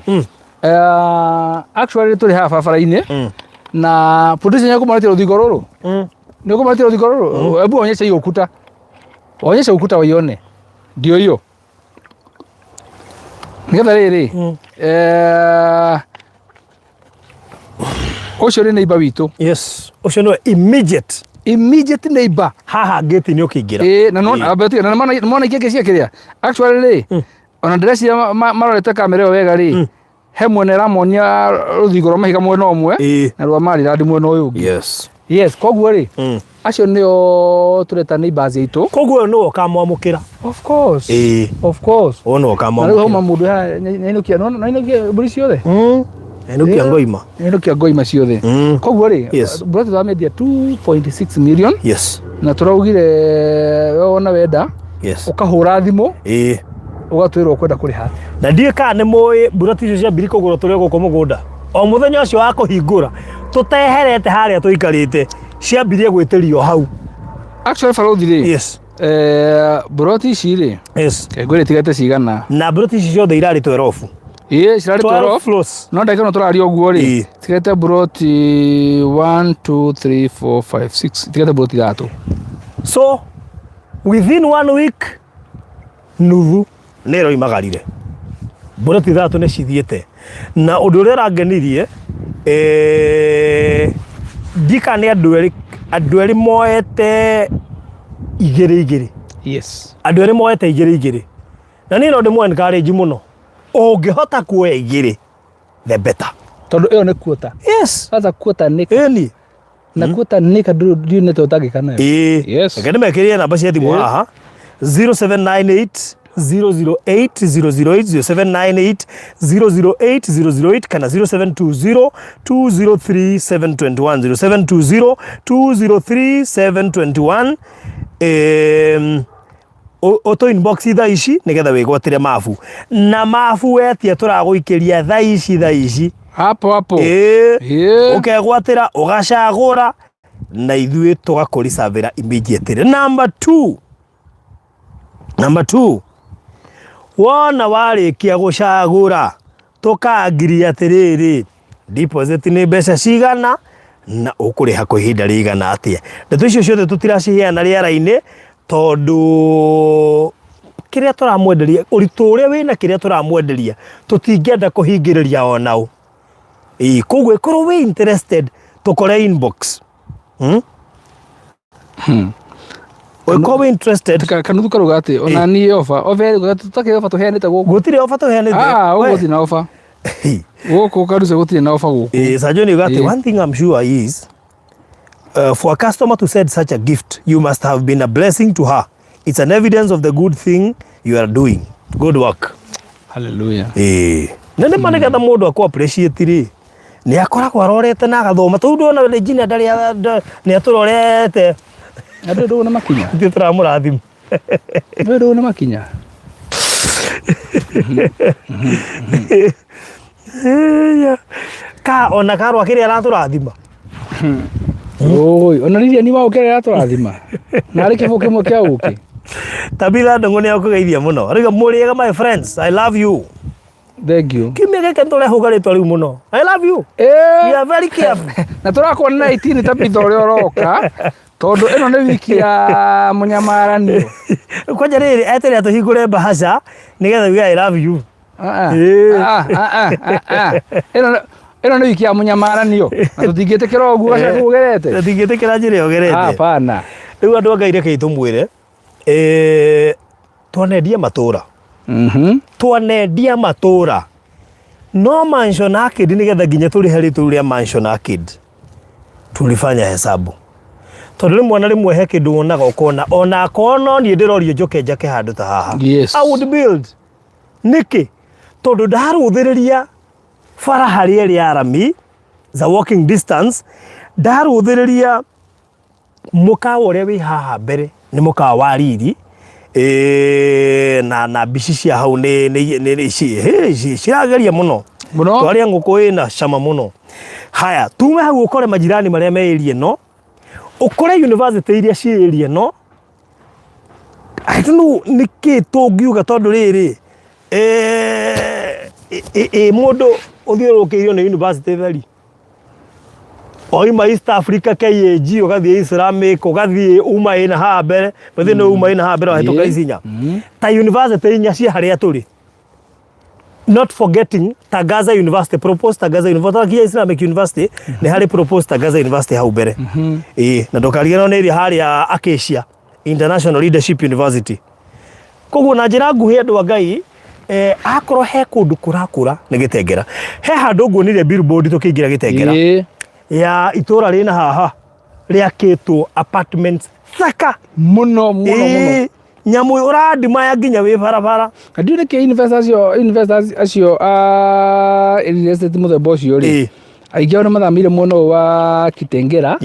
actually tũrĩ haha barabara-inĩ, na producer nĩ ekũmonetie rũthingo rũrũ. Nĩ ũkũmonetie rũthingo rũrũ? Hebu onyesha hiyo ukuta. Onyesha ukuta waione. Ndio hiyo. Nĩgetha rĩrĩ, ũcio nĩ neighbor witũ. Yes. Ũcio nĩwe immediate. Immediate neighbor. Haha gate-inĩ ũkĩingĩra. Ĩĩ, na nĩwona, na nĩwona ikĩngĩ cia kĩrĩa. Actually rĩ, ona ndĩreciria marorete kamera ĩyo wega rĩ, he mwena ĩramonia rũthingo rwa mahiga mwena ũmwe, na rwa Maryland mwena ũyũ ũngĩ. Yes, koguo rĩ, acio nĩo tũreta neighbors aitũ. Koguo ũyũ nĩwe ũkamwamũkĩra. Of course. Of course. Ũyũ nĩwe Na rĩu ũkamwamũkĩra. hauma mũndũ haha nĩainũkia, nĩwona nĩainũkia mbũri ciothe? Ainũkia ngoima. Nĩainũkia ngoima ciothe. Koguo rĩ, mburoti tũramĩendia 2.6 million. Na tũraugire we wona wenda, ũkahũra thimũ, ũgatwĩra ũkwenda kũrĩha. Na ndiũĩ kana nĩ mũĩ mburoti icio ciambirie kũgũrwo tũrĩ o gũkũ mũgũnda. O mũthenya ũcio wa kũhingũra, tũteherete harĩa tũikarĩte, ciambirie gwĩtĩrio hau. Actually barũthi rĩ, mburoti ici rĩ, ngwĩre tigate cigana. Na mburoti ici ciothe irarĩ 12. Ĩĩ, cirarĩ 12 12. floors. No ndagĩka ĩno tũraria ũguo rĩ, tigate mburoti 1, 2, 3, 4, 5, 6, tigate mburoti 3. So within 1 week nuthu nĩ ĩroimagarire. Mburoti 3 nĩ cithiĩte. Na ũndũ ũrĩa ũrangenirie, ndika nĩ andũ erĩ moete igĩrĩ igĩrĩ. Andũ erĩ moete igĩrĩ igĩrĩ. Na niĩ no ndĩmũ encourage mũno. Ũngĩhota kuoya igĩrĩ, the better. Tondũ ĩyo nĩ quarter. Sasa quarter nĩ Ĩni. Na quarter nĩ ka ndũrĩ nĩ ũtangĩka nayo. Reke ndĩmekĩrĩre namba cia thimũ haha. 0798 008 008, 0798 008 008 kana 0720 203 721, 0720 203 721. Ũtũ inbox thaa ici nĩgetha wĩgwatĩre mabu. Na mabu wetia tũragũikĩria thaa ici thaa ici. Hapo hapo. Ũkegwatĩra, ũgacagũra na ithuĩ tũgakũricabĩra immediately. Number 2. Number 2. Wona warĩkia gũcagũra, tũkangiria atĩrĩrĩ, deposit nĩ mbeca cigana na ũkũrĩha kwa ihinda rĩigana atĩa. Ndeto icio ciothe tũtiraciheana rĩera-inĩ tondũ kĩrĩa tũramwenderia, ũritũ ũrĩa wĩna kĩrĩa tũramwenderia, tũtingĩenda kũhingĩrĩria onao. Koguo ĩkorwo wĩ interested, tũkore inbox. Ũngĩkorwo wĩ interested. Kanuthu karauga atĩ ona niĩ oba oba tũtakĩrĩ oba tũheanĩte gũkũ. Gũtirĩ oba tũheanĩte. Ah, gũkũ gũtirĩ na oba. Gũkũ Karuca gũtirĩ na oba gũkũ. Eh, Sajoni uga atĩ one thing I'm sure is for a customer to send such a gift you must have been a blessing to her. It's an evidence of the good thing you are doing. Good work. Hallelujah. Ĩĩ. Na nĩ ma nĩgetha mũndũ akũ appreciate rĩ, nĩ akoragwo arorete na agathoma. Tondũ ndona Regina ndarĩ nĩ atũrorete. Andũ ndũgũ na makinya. Ithuĩ tũramũrathima. Andũ ndũgũ na makinya. Ĩya. Ka ona karwa kĩrĩa aratũrathima. Oi, ona Lilian wa ũkĩ aratũrathima. Na arĩ kĩbũ kĩmwe kĩa ũkĩ. Tabitha Ndung'u nĩ akũgeithia mũno. Arauga mũrĩega my friends, I love you. Thank you. Kiumia gĩkĩ nĩtũrehũga rĩtwa rĩu mũno. I love you. Eh. We are very careful. Na tũrakuona na 18 Tabitha ũrĩa ũroka tondũ ĩno nĩ wiki ya mũnyamaranio. Kwanja rĩrĩ eterera tũhingũre bahasha nĩgetha uge I love you. Ah, ah. Ĩĩ. Ah, ah, ah, ah, ah. Ĩno ĩno nĩ wiki ya mũnyamaranio na tũtingĩtĩkĩra ũguo gaca kũu ũgerete. Tũtingĩtĩkĩra njĩra ĩyo ũgerete. Hapana. Rĩu andũ a Ngai rekei tũmwĩre eh, twanendia matũra twanendia matũra no Mansion Arcade nĩgetha nginya tũrĩhe rĩtwa rĩu rĩa Mansion Arcade tulifanya hesabu tondũ rĩmwe na rĩmwe he kĩndũ wonaga ũkona ona akorwo no niĩ ndĩrorio njoke njake handũ ta haha I would build nĩkĩ tondũ ndarũthĩrĩria bara harĩa ĩrĩ ya rami za walking distance ndarũthĩrĩria Mũkawa ũrĩa wĩ haha mbere nĩ mũkawa wa riri eh, na na mbici cia hau nĩ nĩ nĩ nĩ- ci- hĩ, ci- cirageria mũno Mũno. twarĩa ngũkũ ĩna cama mũno haya tume hau ũkore majirani marĩa me area ĩno ũkore university iria ciĩ area ĩno I don't know nĩkĩ tũngiuga tondũ rĩrĩ eh, ĩ- ĩ mũndũ ũthiũrũrũkĩirio nĩ university theri Wauma East Africa KAG ũgathiĩ Islamic ũgathiĩ uma ĩna haha mbere mũthĩ nĩ uma ĩna haha mbere wahĩtũka ici inya ta university inya cia harĩa tũrĩ not forgetting Tangaza University proposed Tangaza University Tangaza Islamic University nĩ harĩ proposed Tangaza University hau mbere ĩĩ na ndũkariganĩrwo nĩ ĩrĩa harĩa Acacia International Leadership University koguo na njĩra nguhĩ andũ a Ngai eh, akorwo he kũndũ kũrakũra nĩ Gĩtengera he handũ nguonire billboard tũkĩingĩra Gĩtengera ya itũra rĩna haha rĩakĩtwo apartments thaka Mũno mũno mũno. Ĩĩ, nyamũ ũrandimaya nginya wĩ barabara Na ndiũĩ nĩkĩ investors acio investors acio a real estate mũthemba ũcio rĩ aingĩ ao nĩ mathamĩire mwena ũyũ wa Kitengela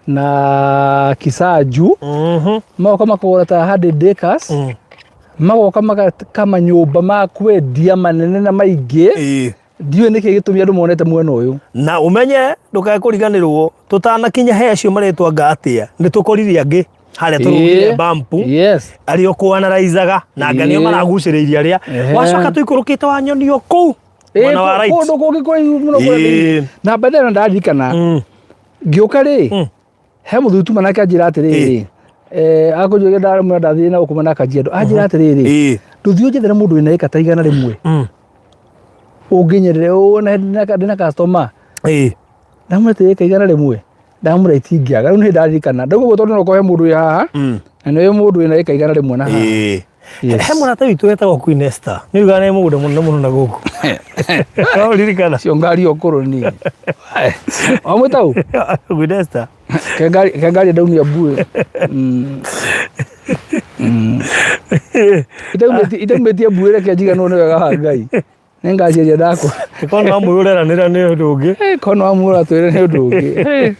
na Kisaju magoka makagũra ta 100 acres magoka magaka manyũmba ma kwendia manene na maingĩ ndiũĩ nĩkĩ gĩtũmi andũ monete mwena ũyũ. Na ũmenye ndũkae kũriganĩrwo tũtanakinya he acio maretwo anga atĩa nĩ tũkorire angĩ harĩa tũrugire bampu arĩa ũkũanaraizaga na anga nĩo maragucĩrĩirie arĩa wacoka tũikũrũkĩte wanyonio kũu mwena wa right kũndũ kũngĩ kũraihu mũno kũrĩa thĩinĩ. Na baadaye na ndaririkana ngĩũka rĩ he mũthuri tuma nake anjĩra atĩrĩrĩ akũnjũria ndamwĩra ndathiĩ na gũkũ mwena wa Kajiado anjĩra atĩrĩrĩ ndũthiĩ ũnjethere mũndũ wĩna ĩka ta 100 ũnginyĩrĩre ũũ na ndĩna customer ndamwĩra atĩ ĩka 100 ndamwĩra itingĩaga rĩu nĩ ndaririkana ndauga ũguo tondũ no ũkorwo he mũndũ wĩ haha na nĩ mũndũ wĩna ĩka 100 na haha. Yes. He mũrata witũ wetagwo Queen Esther. Nĩ ugaga nĩ mũgũnda mũnene mũno na gũkũ. No ũririkana. Cio ngari ũkũrũ ni. Wamwĩta ũ? Queen Esther. Ke ngari ke ngari ndaumia mbuĩ. Itaumĩtie mbuĩ reke njiganwo nĩ wega wa Ngai. Nĩ ngaciria ndakwa. Korwo no mwĩũreranĩra nĩ ũndũ ũngĩ. Korwo no amũra twĩre nĩ ũndũ ũngĩ.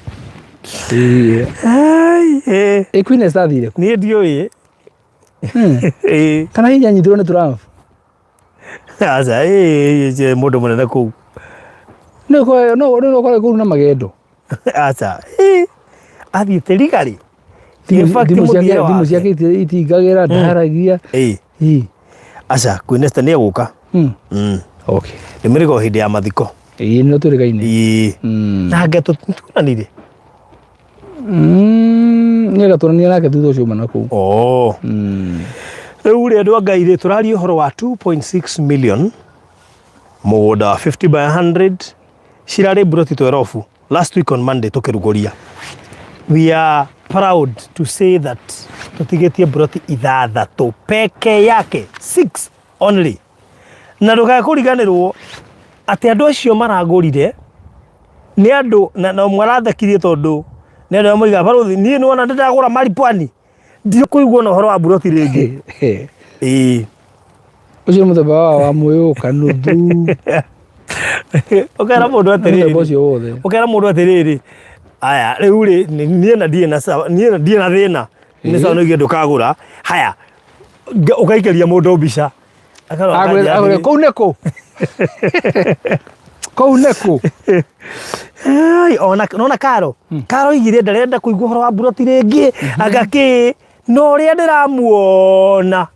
Ĩ Queen Esther athire kũ? Niĩ ndiũĩ. Kana hihi anyitirwo nĩ Trump? Aca, mũndũ mũnene kũu. No no ũkore kũu na magendo. Aca, athiĩte rigarĩ. Thimũ ciake itingagĩra, ndaharagia. Aca, Queen Esther nĩ egũka. Okay. Ndĩmĩrĩga o hĩndĩ ya mathiko. Ĩĩ nĩ twĩrĩgaine. Ĩĩ. Na ngetũ tuonanire. Nĩ gatũrania nake thutha ũcio uma na kũu. Oh. Rĩu rĩ andũ a Ngai rĩ tũraria ũhoro wa 2.6 million mũgũnda wa 50 by 100 cirarĩ mburoti 12 last week on Monday tũkĩrugũria. We are proud to say that tũtigĩtie mburoti ithathatũ peke yake, six only. Na ndũkae kũriganĩrwo atĩ andũ acio maragũrire nĩ andũ na, na ũmwe arathekirie tondũ nĩ andũ arĩa moigaga barũthi niĩ nĩwona ndĩragũra mari pwani ndikũigua na ũhoro wa mburoti rĩngĩ. Ĩĩ. Ũcio nĩ mũthemba wa wa mwĩũka nuthu. Ũkera mũndũ atĩrĩrĩ. Mũthemba ũcio wothe. Ũkera mũndũ atĩrĩrĩ, aya rĩu rĩ niĩ na ndirĩ na sawa, niĩ na ndirĩ na thĩna. Nĩ sawa nĩuge ndũkagũra. Haya, ũgaikĩria mũndũ mbica. Akarora Agwĩra akanjĩra agwĩra atĩrĩ, kũu nĩ kũ? Kũu nĩ kũ? "Ai, ona nona Karo. Karo oigire ndarenda kũigua ũhoro wa mburoti rĩngĩ. Anga kĩ? Na ũrĩa ndĩramuona.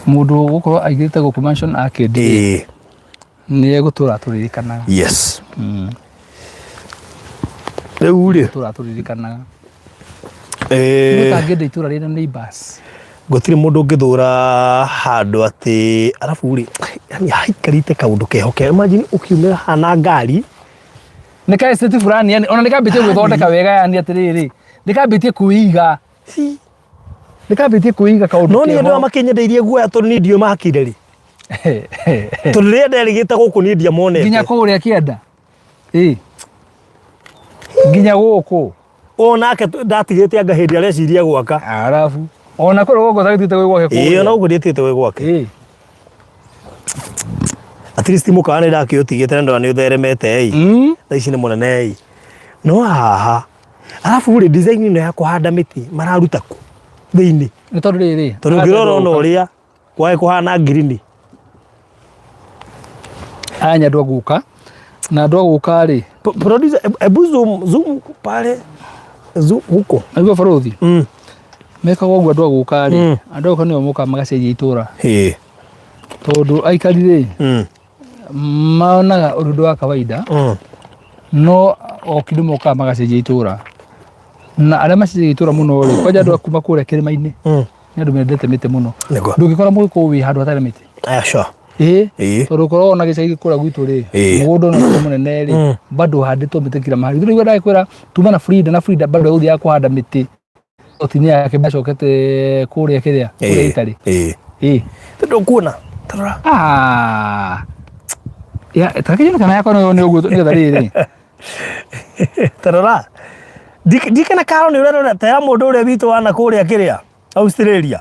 Mũndũ ũgũkorwo aigĩte gũkũ Mansion Arcade Ĩĩ. nĩ egũtũra atũririkanaga. Yes. Rĩu rĩ, Gũtũra atũririkanaga. eh, Ũtangĩenda itũra rĩna neighbors. Gũtirĩ mũndũ ũngĩthũra handũ atĩ arabu rĩ, yani haikarĩte kaũndũ keho ke imagine ũkiumĩra haha na ngari. Nĩ ka estate fulani yani ona nĩ kambĩtie gwĩthondeka wega yani atĩrĩrĩ nĩ kambĩtie kwĩiga. Nĩ kambĩtie kwĩiga kaũndũ No niĩ andũ keho. aya makĩnyendeirie guoya tondũ niĩ ndiũĩ makire rĩ. Tondũ rĩrĩa nderĩgĩte gũkũ niĩ ndiamonete. Nginya kũrĩa kĩanda. Ĩ. Nginya gũkũ. O nake ndatigĩte anga hĩndĩ areciria gwaka. Arabu. Ona kũrĩa gũkũ tagĩtite gwĩ gwake Ĩĩ ona gũkũ ndiĩtĩte gwĩ gwake. Ĩ. At least mũkawa nĩ ndakĩũtigĩte na ndona nĩ ũtheremete ĩ. Thaa ici nĩ mũnene ĩ. No haha arabu rĩ design ĩno ya kũhanda mĩtĩ mararuta kũ thĩinĩ? Nĩ tondũ rĩrĩ. Tondũ ũngĩrora ona ũrĩa kwage kũhana ngirini. Aya nĩ andũ a guka. Na andũ a guka rĩ. Producer, ebu zoom, zoom pale. Zoom huko. Naigua barũthi? Mekaga ũguo andũ a guka rĩ. Andũ a guka nĩo mokaga magacenjia itũra. Tondũ aikari rĩ, monaga ũndũ ũndũ wa kawaida. No oki nĩ mokaga magacenjia itũra. Na arĩa macenjagia itũra mũno rĩ, kwanja andũ a kuma kũrĩa kĩrĩma-inĩ. Nĩ andũ mendete mĩtĩ mũno. Nĩguo. Ndũngĩkora mũgĩkũyũ wĩ handũ hatarĩ mĩtĩ. Aya, sure. Ĩĩ. Ĩĩ. Tondũ ũkoragwo ona gĩcagi kũrĩa gwitũ rĩ, Ĩĩ. mũgũnda ona ti mũnene rĩ, bado ũhandĩtwo mĩtĩ kila mahali. Rĩu ndagĩkwĩra tuma na Frida na Frida bado egũthiaga kũhanda mĩtĩ ploti-inĩ yake acokete kũrĩa kĩrĩa, kũrĩa Italy. Ĩĩ. Ĩĩ. Tondũ kuona. Tarora. Ah. Ya, ta reke nyone kana yakwa nĩ ũguo nĩgetha rĩrĩ. Tarora. Ndikena karo nĩ ũrerora ta ya mũndũ ũrĩa witũ wana kũrĩa kĩrĩa Australia.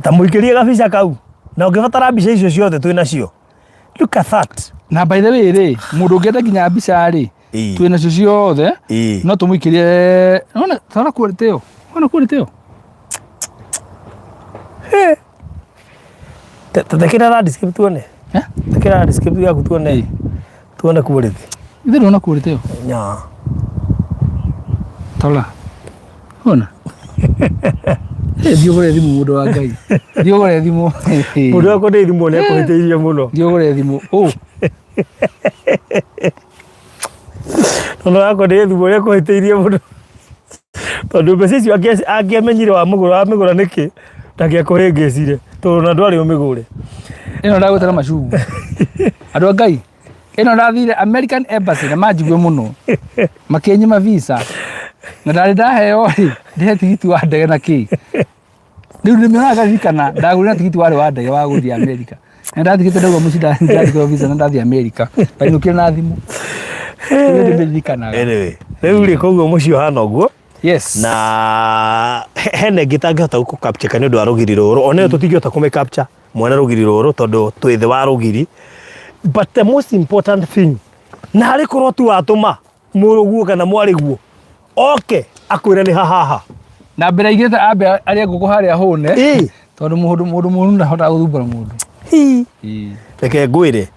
Ta mũikĩrie gabica kau. Na ũngĩbatara mbica icio ciothe twĩ nacio. Look at that. Na by the way rĩ, mũndũ ũngĩenda nginya mbica rĩ, Ĩĩ. twĩ nacio ciothe, Ĩĩ. no tũmũikĩrie, ona tona quality ĩyo, ona quality ĩyo. Tekĩra landscape tuone. Eh? Tekĩra landscape yaku tuone. Ĩĩ. Tuone quality. Ithe ndona quality ĩyo. Nya. Tola. Ona. Eh, thiĩ ũgũre thimũ mũndũ wa Ngai. Thiĩ ũgũre thimũ. Mũndũ wakwa nĩ thimũ nĩ akũhĩtĩirie mũno. Thiĩ ũgũre thimũ. Ũ. Mũndũ wakwa nĩ thimũ nĩ akũhĩtĩirie mũno. Tondũ mbeca icio angĩamenyire wamũgũra wamĩgũra nĩkĩ ndangĩakũhĩngĩcire tondũ ona ndwarĩ ũmĩgũre. Ĩno ndagwĩtara macungu. Andũ a Ngai. Ĩno ndathire American Embassy na manjigue mũno. Makĩnyima visa. Na ndarĩ ndaheo rĩ, ndĩhe tigiti wa ndege na kĩ. Rĩu nĩmĩonaga ngaririkana ndagũrire tigiti warĩ wa ndege wa gũthiĩ America. Na ndathikĩte ndaigua mũciĩ ndathikĩrwo visa na ndathiĩ America. Ndainũkire na thimũ. Rĩu ndĩmĩririkanaga. Anyway, rĩu rĩ koguo mũciĩ ũhana ũguo. Yes. Na hena ĩngĩ itangĩhota gũkũ capture nĩ ũndũ wa rũgiri rũrũ. Ona ĩyo tũtingĩhota kũmĩ capture mwene rũgiri rũrũ tondũ twĩ thĩ wa rũgiri. But the most important thing, na harĩ korwo tu watũma mũrũguo kana mwarĩguo oke akwĩre nĩ hahaha. Na mbere aigĩte ambe arĩe ngũkũ harĩa hũne. Ĩĩ. Tondũ mũndũ mũndũ mũru ndahotaga gũthumbũra mũndũ. Hii. Ĩĩ. Reke ngwĩre.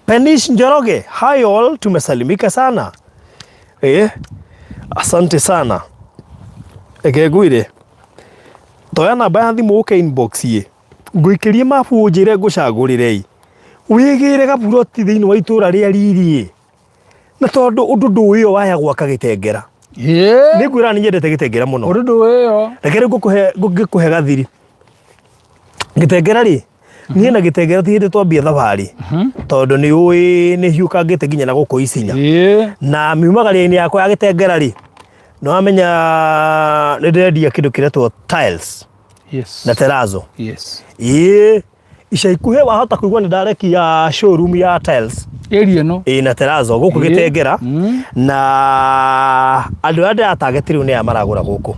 Penish Njoroge, hi all, tumesalimika sana. Asante sana. Reke ngwĩre. Toya namba ya thimũ ũke inbox ĩ. Ngũikĩrie mabu ũnjĩre ngũcagũrĩre ĩ. Wĩgĩre gaburoti thĩinĩ wa itũra rĩa riri ĩ. Na tondũ ũndũ ndũĩ waya gwaka Gĩtengera. Ĩĩ. Nĩ ngwĩra nĩ nyendete Gĩtengera mũno. Ũndũ ndũĩ Reke rĩu ngũkũhe ngĩkũhe gathiri. Gĩtengera rĩ, Niĩ na Gĩtengera ti hĩndĩ twambia thabarĩ, tondũ nĩ ũĩ nĩ hiũkangĩte nginya na gũkũ Isinya. Na miumagaria-inĩ yakwa ya Gĩtengera rĩ, nĩ wamenya nĩ ndĩrendia kĩndũ kĩretwo tiles na terrazzo. Ĩĩ, ica ikuhĩ wahota kũigua nĩ ndarekia showroom ya tiles Area ĩno. Ĩĩ, na terrazzo gũkũ Gĩtengera. Na andũ arĩa ndĩratageti rĩu nĩ aya maragũra gũkũ.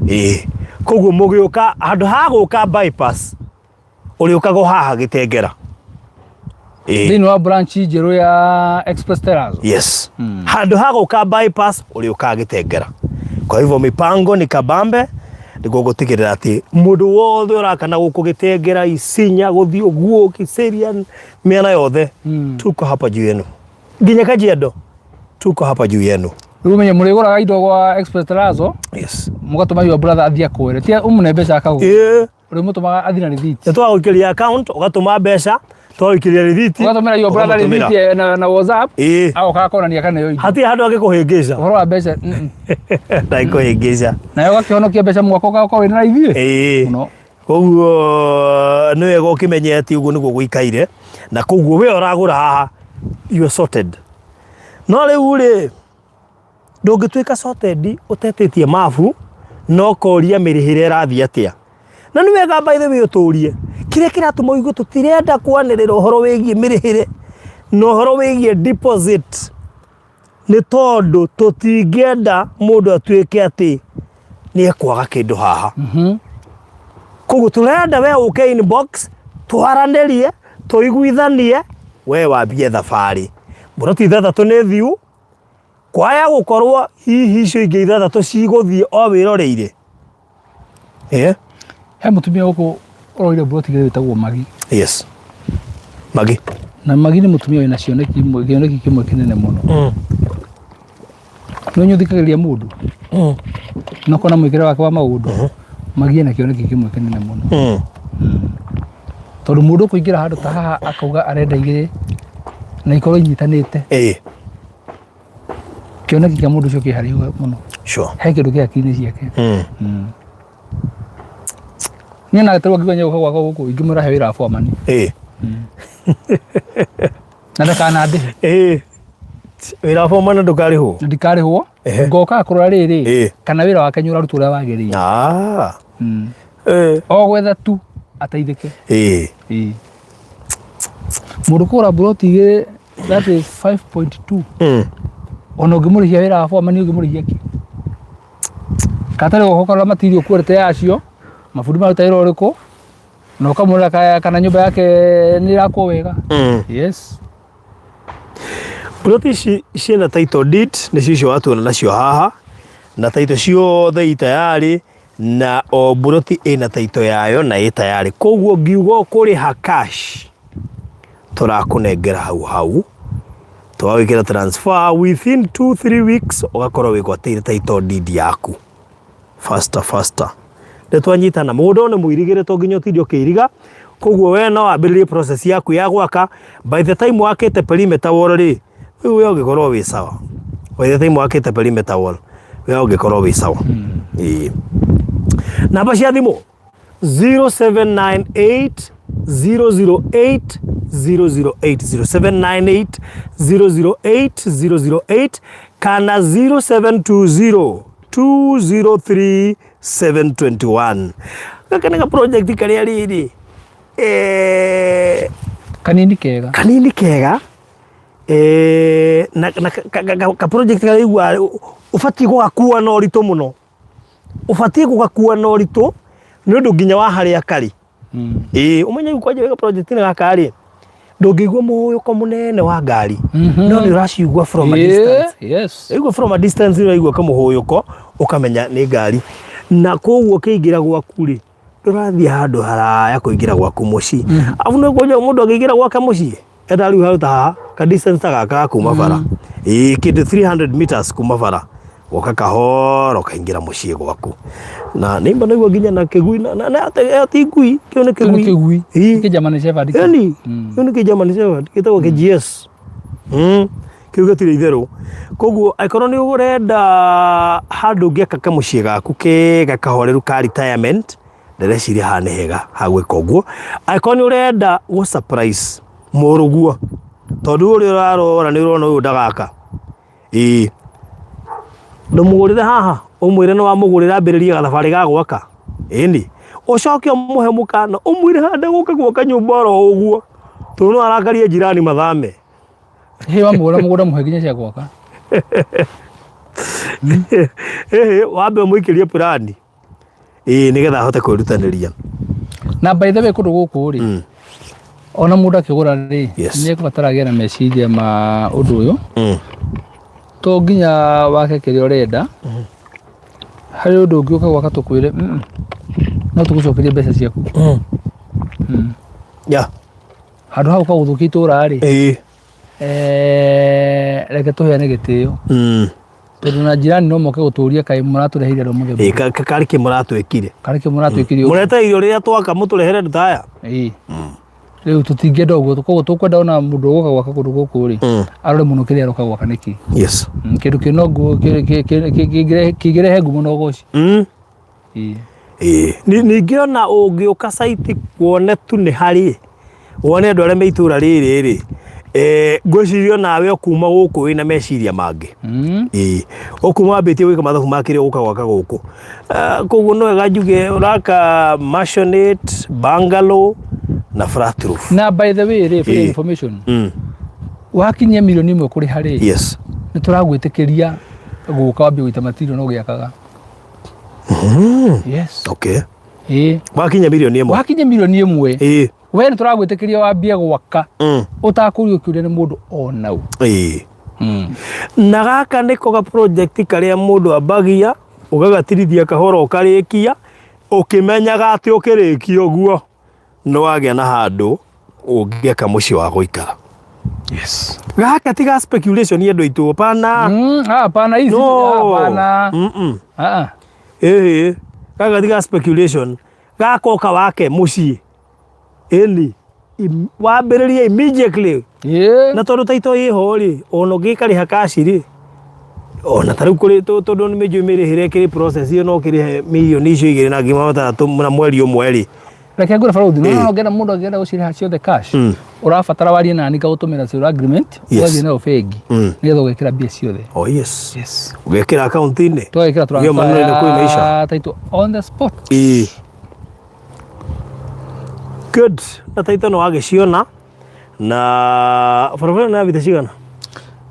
Ĩĩ, koguo mũgĩũka handũ ha gũka bypass, ũrĩũkaga o haha Gĩtengera. Ĩĩ. Thĩinĩ wa branch njerũ ya Express Terrazzo. Yes. Handũ ha gũka bypass, ũrĩũkaga Gĩtengera. Kwa hivyo mipango ni kabambe nĩguo gũtigĩrĩra atĩ mũndũ wothe ũraka na gũkũ Gĩtengera, Isinya, gũthiĩ ũguo Kiserian, mĩena yothe, tuko hapa juu yenu. Nginya Kajiado tuko hapa juu yenu. Rĩu ũmenye mũrĩgũraga indo gwa Express Terrazzo, mũgatũma your brother athiĩ akũĩre. Ti ũmũne mbeca akagũra. Ũrĩmũtũmaga athiĩ na rĩthiti. Nĩ twagũikĩria account, ũgatũma mbeca, twagũikĩria rĩthiti. Ũgatũmĩra your brother ũkamũtũmĩra. rĩthiti na WhatsApp. Agoka akonania kana ĩyo indo. Hatirĩ handũ angĩkũhĩngĩca. Ũhoro wa mbeca. Ndangĩkũhĩngĩca. Nawe ũgakĩhonokia mbeca mwaka ũgakorwo wĩna ithuĩ. Mũno. Koguo nĩ wega ũkĩmenye atĩ ũguo nĩguo gũikaire, na koguo we ũragũra haha, you are sorted. No rĩu rĩ, ndũngĩtuĩka sorted ũtetĩtie mabu na ũkoria mĩrĩhĩre ĩrathiĩ atĩa. Na nĩ wega by the way ũtũrie kĩrĩa kĩratũma ũigue tũtirenda kwanĩrĩra ũhoro wĩgiĩ mĩrĩhĩre na ũhoro wĩgiĩ deposit, nĩ tondũ tũtingĩenda mũndũ atuĩke atĩ nĩ ekwaga kĩndũ haha. Koguo tũrenda we ũke inbox, twaranĩrie, tũiguithanie, we wambie thabarĩ. Mburoti 6 nĩ thiu, kwaya gũkorwo hihi icio ingĩ 6 cigũthiĩ o wĩroreire. He mũtumia gũkũ ũroire mburoti igĩrĩ wĩtagwo Magi. Yes. Magi. Na Magi nĩ mũtumia wĩna cioneki imwe, kĩoneki kĩmwe kĩnene mũno. Nĩ ũnyũthikagĩrĩria mũndũ. Na ũkona mwĩkĩre wake wa maũndũ. Magi ena kĩoneki kĩmwe kĩnene mũno. Tondũ mũndũ ũkũingĩra handũ ta haha akauga arenda igĩrĩ na ikorwo inyitanĩte. Kĩoneki kĩa mũndũ ũcio kĩ haraihu mũno. He kĩndũ kĩ hakiri-inĩ ciake. Niĩ na tarĩu angĩkorwo nĩegũka gwakwa gũkũ ingĩmwĩra he wĩra wa foreman. Na ndakanandĩhe. Wĩra wa foreman ndũkarĩhwo? Ndikarĩhwo. Ngoka kũrora rĩrĩ, kana wĩra wake nĩ ũrarutwo ũrĩa wagĩrĩire. O gwetha tu ateithĩke. Mũndũ kũgũra mburoti igĩrĩ, that is 5.2. Ona ũngĩmũrĩhia wĩra wa foreman ũngĩmũrĩhia kĩ? Katarĩ goka ũkarora material quality yacio, mabundi maruta wĩra ũrĩkũ, na ũkamũrora kana nyũmba yake nĩ ĩrakwo wega. Yes. Mburoti ici ciĩna title deed, nĩcio icio watuona nacio haha, na title ciothe i tayari, na o mburoti ĩna title yayo na ĩ tayari. Koguo ngiuga ũkũrĩha cash, tũrakũnengera hau hau, tũgagwĩkĩra transfer within 2-3 weeks, ũgakorwo wĩgwatĩire title deed yaku. Faster, faster. Nĩ twanyitana, mũgũnda ũyũ nĩ mũirigĩre to nginya ũtinde ũkĩiriga, koguo we no wambĩrĩrie process yaku ya gwaka, by the time wakĩte perimeter wall rĩ, rĩu we ũngĩkorwo wĩ sawa. By the time wakĩte perimeter wall, we ũngĩkorwo wĩ sawa. Ĩĩ. Namba cia thimũ 0798 008 008, 0798 008 008 kana 0720 203 721. Gaka nĩ ga project karĩa rĩrĩ Kanini kega. Kanini kega. Na ka project karĩa ũiguaga ũbatiĩ gũgakua na ũritũ mũno. Ũbatiĩ gũgakua na ũritũ nĩ ũndũ nginya wa harĩa karĩ. Ĩĩ, ũmenye rĩu kwanja wĩ ga project-inĩ gaka rĩ, ndũngĩigua mũhũyũko mũnene wa ngari, no nĩ ũraciigua from a distance. Waigua from a distance nĩ ũraigua kamũhũyũko ũkamenya nĩ ngari. Na koguo ũkĩingĩra gwaku rĩ, ndũrathiĩ handũ haraya kũingĩra gwaku mũciĩ. Arabu nĩ kwanja mũndũ angĩingĩra gwake mũciĩ, enda rĩu handũ ta haha, ka distance ta gaka ga kuma bara. Ĩĩ kĩndũ 300 meters kuma bara. Goka kahora ũkaingĩra mũciĩ gwaku. Na nĩ imba naigua nginya na kĩgui na na na ĩyo ti ngui, kĩu nĩ Kĩu nĩ kĩgui. kĩgui. Ĩĩ. Kĩ German Shepherd kĩu. Ĩni, kĩu nĩ kĩ German Shepherd, gĩtagwo kĩ GS. Kĩu gĩtirĩ itherũ. Koguo angĩkorwo nĩ ũrenda handũ ũngĩaka kamũciĩ gaku kega kahoreru ka retirement, Ndĩreciria haha nĩ hega ha gwĩka ũguo. Angĩkorwo nĩ ũrenda gũ surprise mũrũguo, tondũ ũrĩa ũrarora nĩ ũrona ũyũ ndagaka, ĩĩ ndũmũgũrĩre haha ũmwĩre nĩ wamũgũrĩra ambĩrĩrie gathabarĩ ga gwaka, ĩni ũcoke ũmũhe mũkana ũmwĩre haha ndegũka gwaka nyũmba oro ũguo, tondũ no arakarie njirani mathame. Hĩ wamũgũra mũgũnda mũhe nginya cia gwaka. Ĩhĩ wambe ũmũikĩrie purani. Ĩĩ nĩgetha ahote kwĩrutanĩria. Na by the way kũndũ gũkũ rĩ ona mũndũ akĩgũra rĩ Yes. nĩ ekũbatara agĩe na meciria ma ũndũ ũyũ to nginya wake kĩrĩa ũrenda harĩ ũndũ ũngĩ ũka gwaka tũkwĩre "Mm, no tũgũcokerie mbeca ciaku Yeah. handũ ha gũka gũthũkia itũra rĩ Ĩĩ. eh, reke tũheane gĩtĩo Tondũ na jirani no moke gũtũria kaĩ mũratũreheire andũ mũthemba. Ĩ karĩ kĩ mũratwĩkire. Karĩ kĩ mũratwĩkire. Mũrete irio rĩrĩa twaka mũtũrehere andũ ta aya. Ĩ. Rĩu tũtingĩenda ũguo koguo tũkwenda ona mũndũ ũgũka gwaka kũndũ gũkũ rĩ arore mũno kĩrĩa aroka gwaka nĩkĩ. Yes. Kĩndũ kĩna kĩngĩrehe ngumo na ũgoci. Ĩĩ. Ningĩ ona ũngĩũka site wone tu nĩ harĩ, wone andũ arĩa me itũra rĩrĩ rĩ, ngwĩciria onawe ũkuma gũkũ wĩna meciria mangĩ. Ĩĩ. Ũkuma wambĩtie gwĩka mathabu ma kĩrĩa ũgũka gwaka gũkũ. Koguo no wega njuge ũraka maisonette, bungalow na flat roof. Na by the way rĩ, for your information, wakinyia mirioni ĩmwe kũrĩha rĩ, nĩ tũragwĩtĩkĩria gũka wambie gũita material na ũgĩakaga. Yes. Okay. Ĩĩ. Wakinya mirioni ĩmwe. Wakinya mirioni ĩmwe. Ĩĩ. We nĩ tũragwĩtĩkĩria wambie gwaka ũtakũrio kĩũria nĩ mũndũ ona ũ. Ĩĩ. Na gaka nĩko ga project karĩa mũndũ ambagia ũgagatirithia kahora ũkarĩkia ũkĩmenyaga atĩ ũkĩrĩkia ũguo nĩ wagĩa na handũ ũngĩaka mũciĩ wa gũikara. Yes. Gaka ti ga speculation andũ aitũ hapana. Ah, hapana hizi. No. Hapana. Ah. ah. Ĩhĩ, gaka ti ga speculation. Gaka ũka wake mũciĩ. Ĩni, wambĩrĩrie immediately. Yeah. Na tondũ taito ĩho rĩ, ona ũngĩkarĩha cash rĩ, ona ta rĩu kũrĩ tondũ nĩ mĩnjũĩ mĩrĩhĩre ĩkĩrĩ process ĩyo no ũkĩrĩhe mirioni icio igĩrĩ na ngiri matandatũ na mweri ũmwe rĩ. Reke ngwĩre barũthi, no no ngenda mũndũ angĩenda gũcirĩha ciothe cash, ũrabatara warie nani ngagũtũmĩra sale agreement, ũgathiĩ nayo bengi, nĩgetha ũgekĩra mbia ciothe. Oh yes. Yes. Ũgekĩra akaunti-inĩ. Tũgekĩra Hiyo transfer maneno inakuwa imeisha. ya title on the spot. Ĩĩ. Good. Na taito nĩ wagĩciona na barabara ĩno ya mita cigana?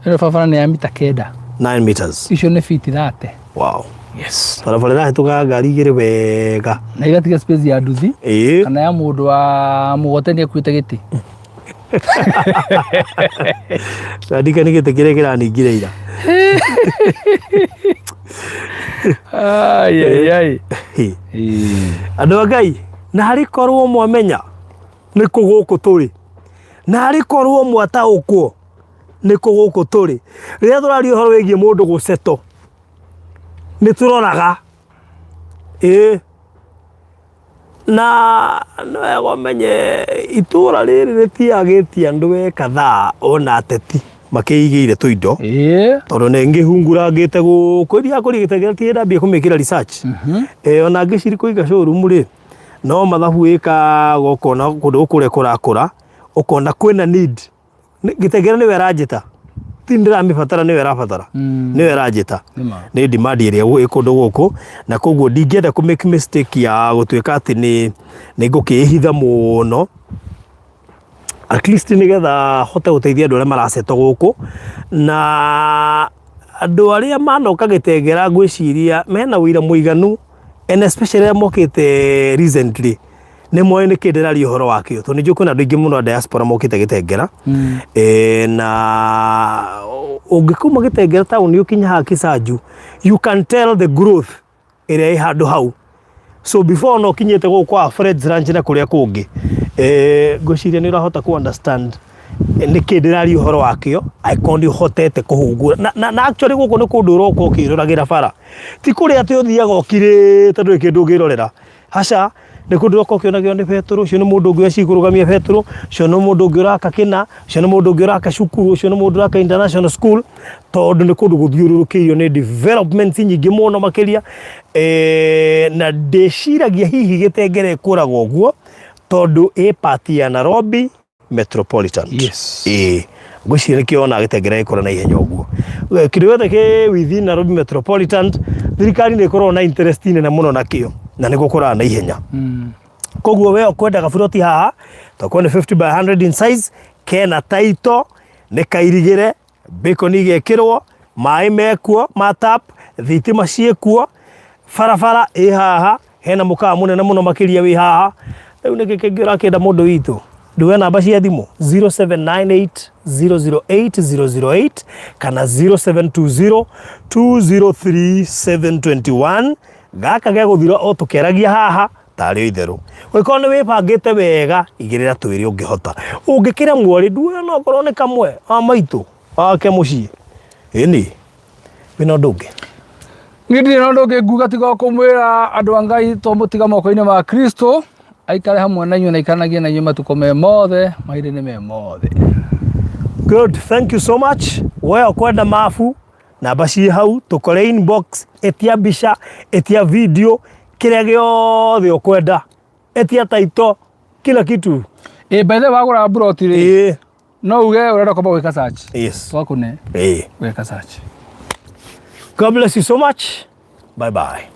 Ĩno barabara nĩ ya mita kenda. 9 meters. Icio nĩ feet 30. Wow. Yes. Barabara ĩrahĩtũka ngari igĩrĩ wega. Na igatiga space ya nduthi Ĩĩ. kana ya mũndũ wa mũgoteni akuĩte gĩtĩ. Andika nĩ gĩtĩ kĩrĩa kĩraningire ira. Ai ai ai. Andũ a Ngai, na harĩ korwo mwamenya nĩ kũ gũkũ tũrĩ, na harĩ korwo mwataũkwo nĩ kũ gũkũ tũrĩ, rĩrĩa tũraria ũhoro wĩgiĩ mũndũ gũcetwo, nĩ tũroraga ĩĩ na nĩ wega ũmenye itũra rĩrĩ rĩtiagĩtie andũ e kadhaa ona ateti makĩigĩire tũindo Ĩĩ. tondũ nĩ ngĩhungurangĩte gũkũ iria kũrĩ gĩtengera ti ndambie kũmĩkĩra research ona ngĩciri kũiga showroom rĩ no mathabu wĩkaga ũkona kũndũ gũkũ ũrĩa kũrakũra ũkona kwĩna need Gĩtengera nĩwe ĩranjĩta ti ndĩramĩbatara nĩwe ĩrabatara nĩwe ĩranjĩta Nĩma. nĩ demand ĩrĩa ĩ kũndũ gũkũ na koguo ndingĩenda kũ make mistake ya gũtuĩka atĩ nĩ nĩ ngũkĩĩhitha mũno at least nĩgetha hote gũteithia andũ arĩa maraceto gũkũ na andũ arĩa manoka Gĩtengera ngwĩciria mena ũira mũiganu and especially arĩa mokĩte recently nĩ moĩ nĩ kĩ ndĩraria ũhoro wakĩo tondũ nĩ njũĩ kwĩna andũ aingĩ mũno a diaspora mokĩte Gĩtengera na ũngĩkauma Gĩtengera taũni ũkinye haha Kisanju you can tell the growth ĩrĩa ĩ handũ hau so before ona ũkinyĩte gũkũ kwa Fred's Ranch na kũrĩa kũngĩ ngwĩciria nĩ ũrahota kũ understand nĩ kĩ ndĩraria ũhoro wakĩo angĩkorwo nĩ ũhotete kũhungura na, na, na actually gũkũ nĩ kũndũ ũroka ũkĩroragĩra bara ti kũrĩa atĩ ũthiaga ũkirĩte ndũrĩ kĩndũ ũngĩrorera aca Nĩ kũndũ ũroka ũkĩonagio nĩ betũrũ, ũcio nĩ mũndũ ũngĩ weci kũrũgamia betũrũ, ũcio nĩ mũndũ ũngĩ ũraka kĩna, ũcio nĩ mũndũ ũngĩ ũraka cukuru, ũcio nĩ mũndũ ũraka international school, tondũ nĩ kũndũ gũthiũrũrũkĩirio nĩ developments nyingĩ mũno makĩria. Eh, na ndĩciragia hihi Gĩtengere ĩkũraga ũguo tondũ ĩ part ya Nairobi Metropolitan. Yes. Ĩĩ, ngwĩciria nĩkĩo ona Gĩtengere gĩkũra na ihenya ũguo. Eh, kĩndũ gĩothe kĩ within Nairobi Metropolitan, thirikari nĩ ĩkoragwo na interest nene mũno nakĩo na nĩ gũkũraga na ihenya. Koguo we ũkwenda gaburoti haha, tokorwo nĩ 50 by 100 in size, kena title, nĩ kairigĩre, bacon igekĩrwo, maĩ mekuo ma tap, thitima ciĩkuo, barabara ĩ haha, hena mũkawa mũnene mũno makĩria wĩ haha. Rĩu nĩkĩ kĩngĩ ũrakĩenda mũndũ witũ? Nduge namba cia thimũ 0798 008 008 kana 0720 203 721. Gaka gegũthira o tũkĩaragia haha tarĩ o itherũ. Ũngĩkorwo nĩ wĩbangĩte wega, igĩrĩra twĩrĩ ũngĩhota. Ũngĩkĩremwo rĩ, nduoya no okorwo nĩ kamwe wa maitũ wake mũciĩ. Ĩni, wĩna ũndũ ũngĩ? Niĩ ndirĩ na ũndũ ũngĩ nguga tiga o kũmwĩra andũ a Ngai twamũtiga moko-inĩ ma Kristo aikare hamwe na inyuĩ na aikaranagie na inyuĩ matukũ me mothe mahinda-inĩ me mothe. Good, thank you so much. We ũkwenda mabu, namba ciĩ hau, tũkore inbox, ĩtia mbica, ĩtia video, kĩrĩa gĩothe ũkwenda, ĩtia title, kila kitu. Ĩ by the way wagũra mburoti rĩ, Ĩĩ, no uge ũrenda kwamba gwĩka search. Yes. Twakũne Ĩĩ. gwĩka search. God bless you so much. Bye bye.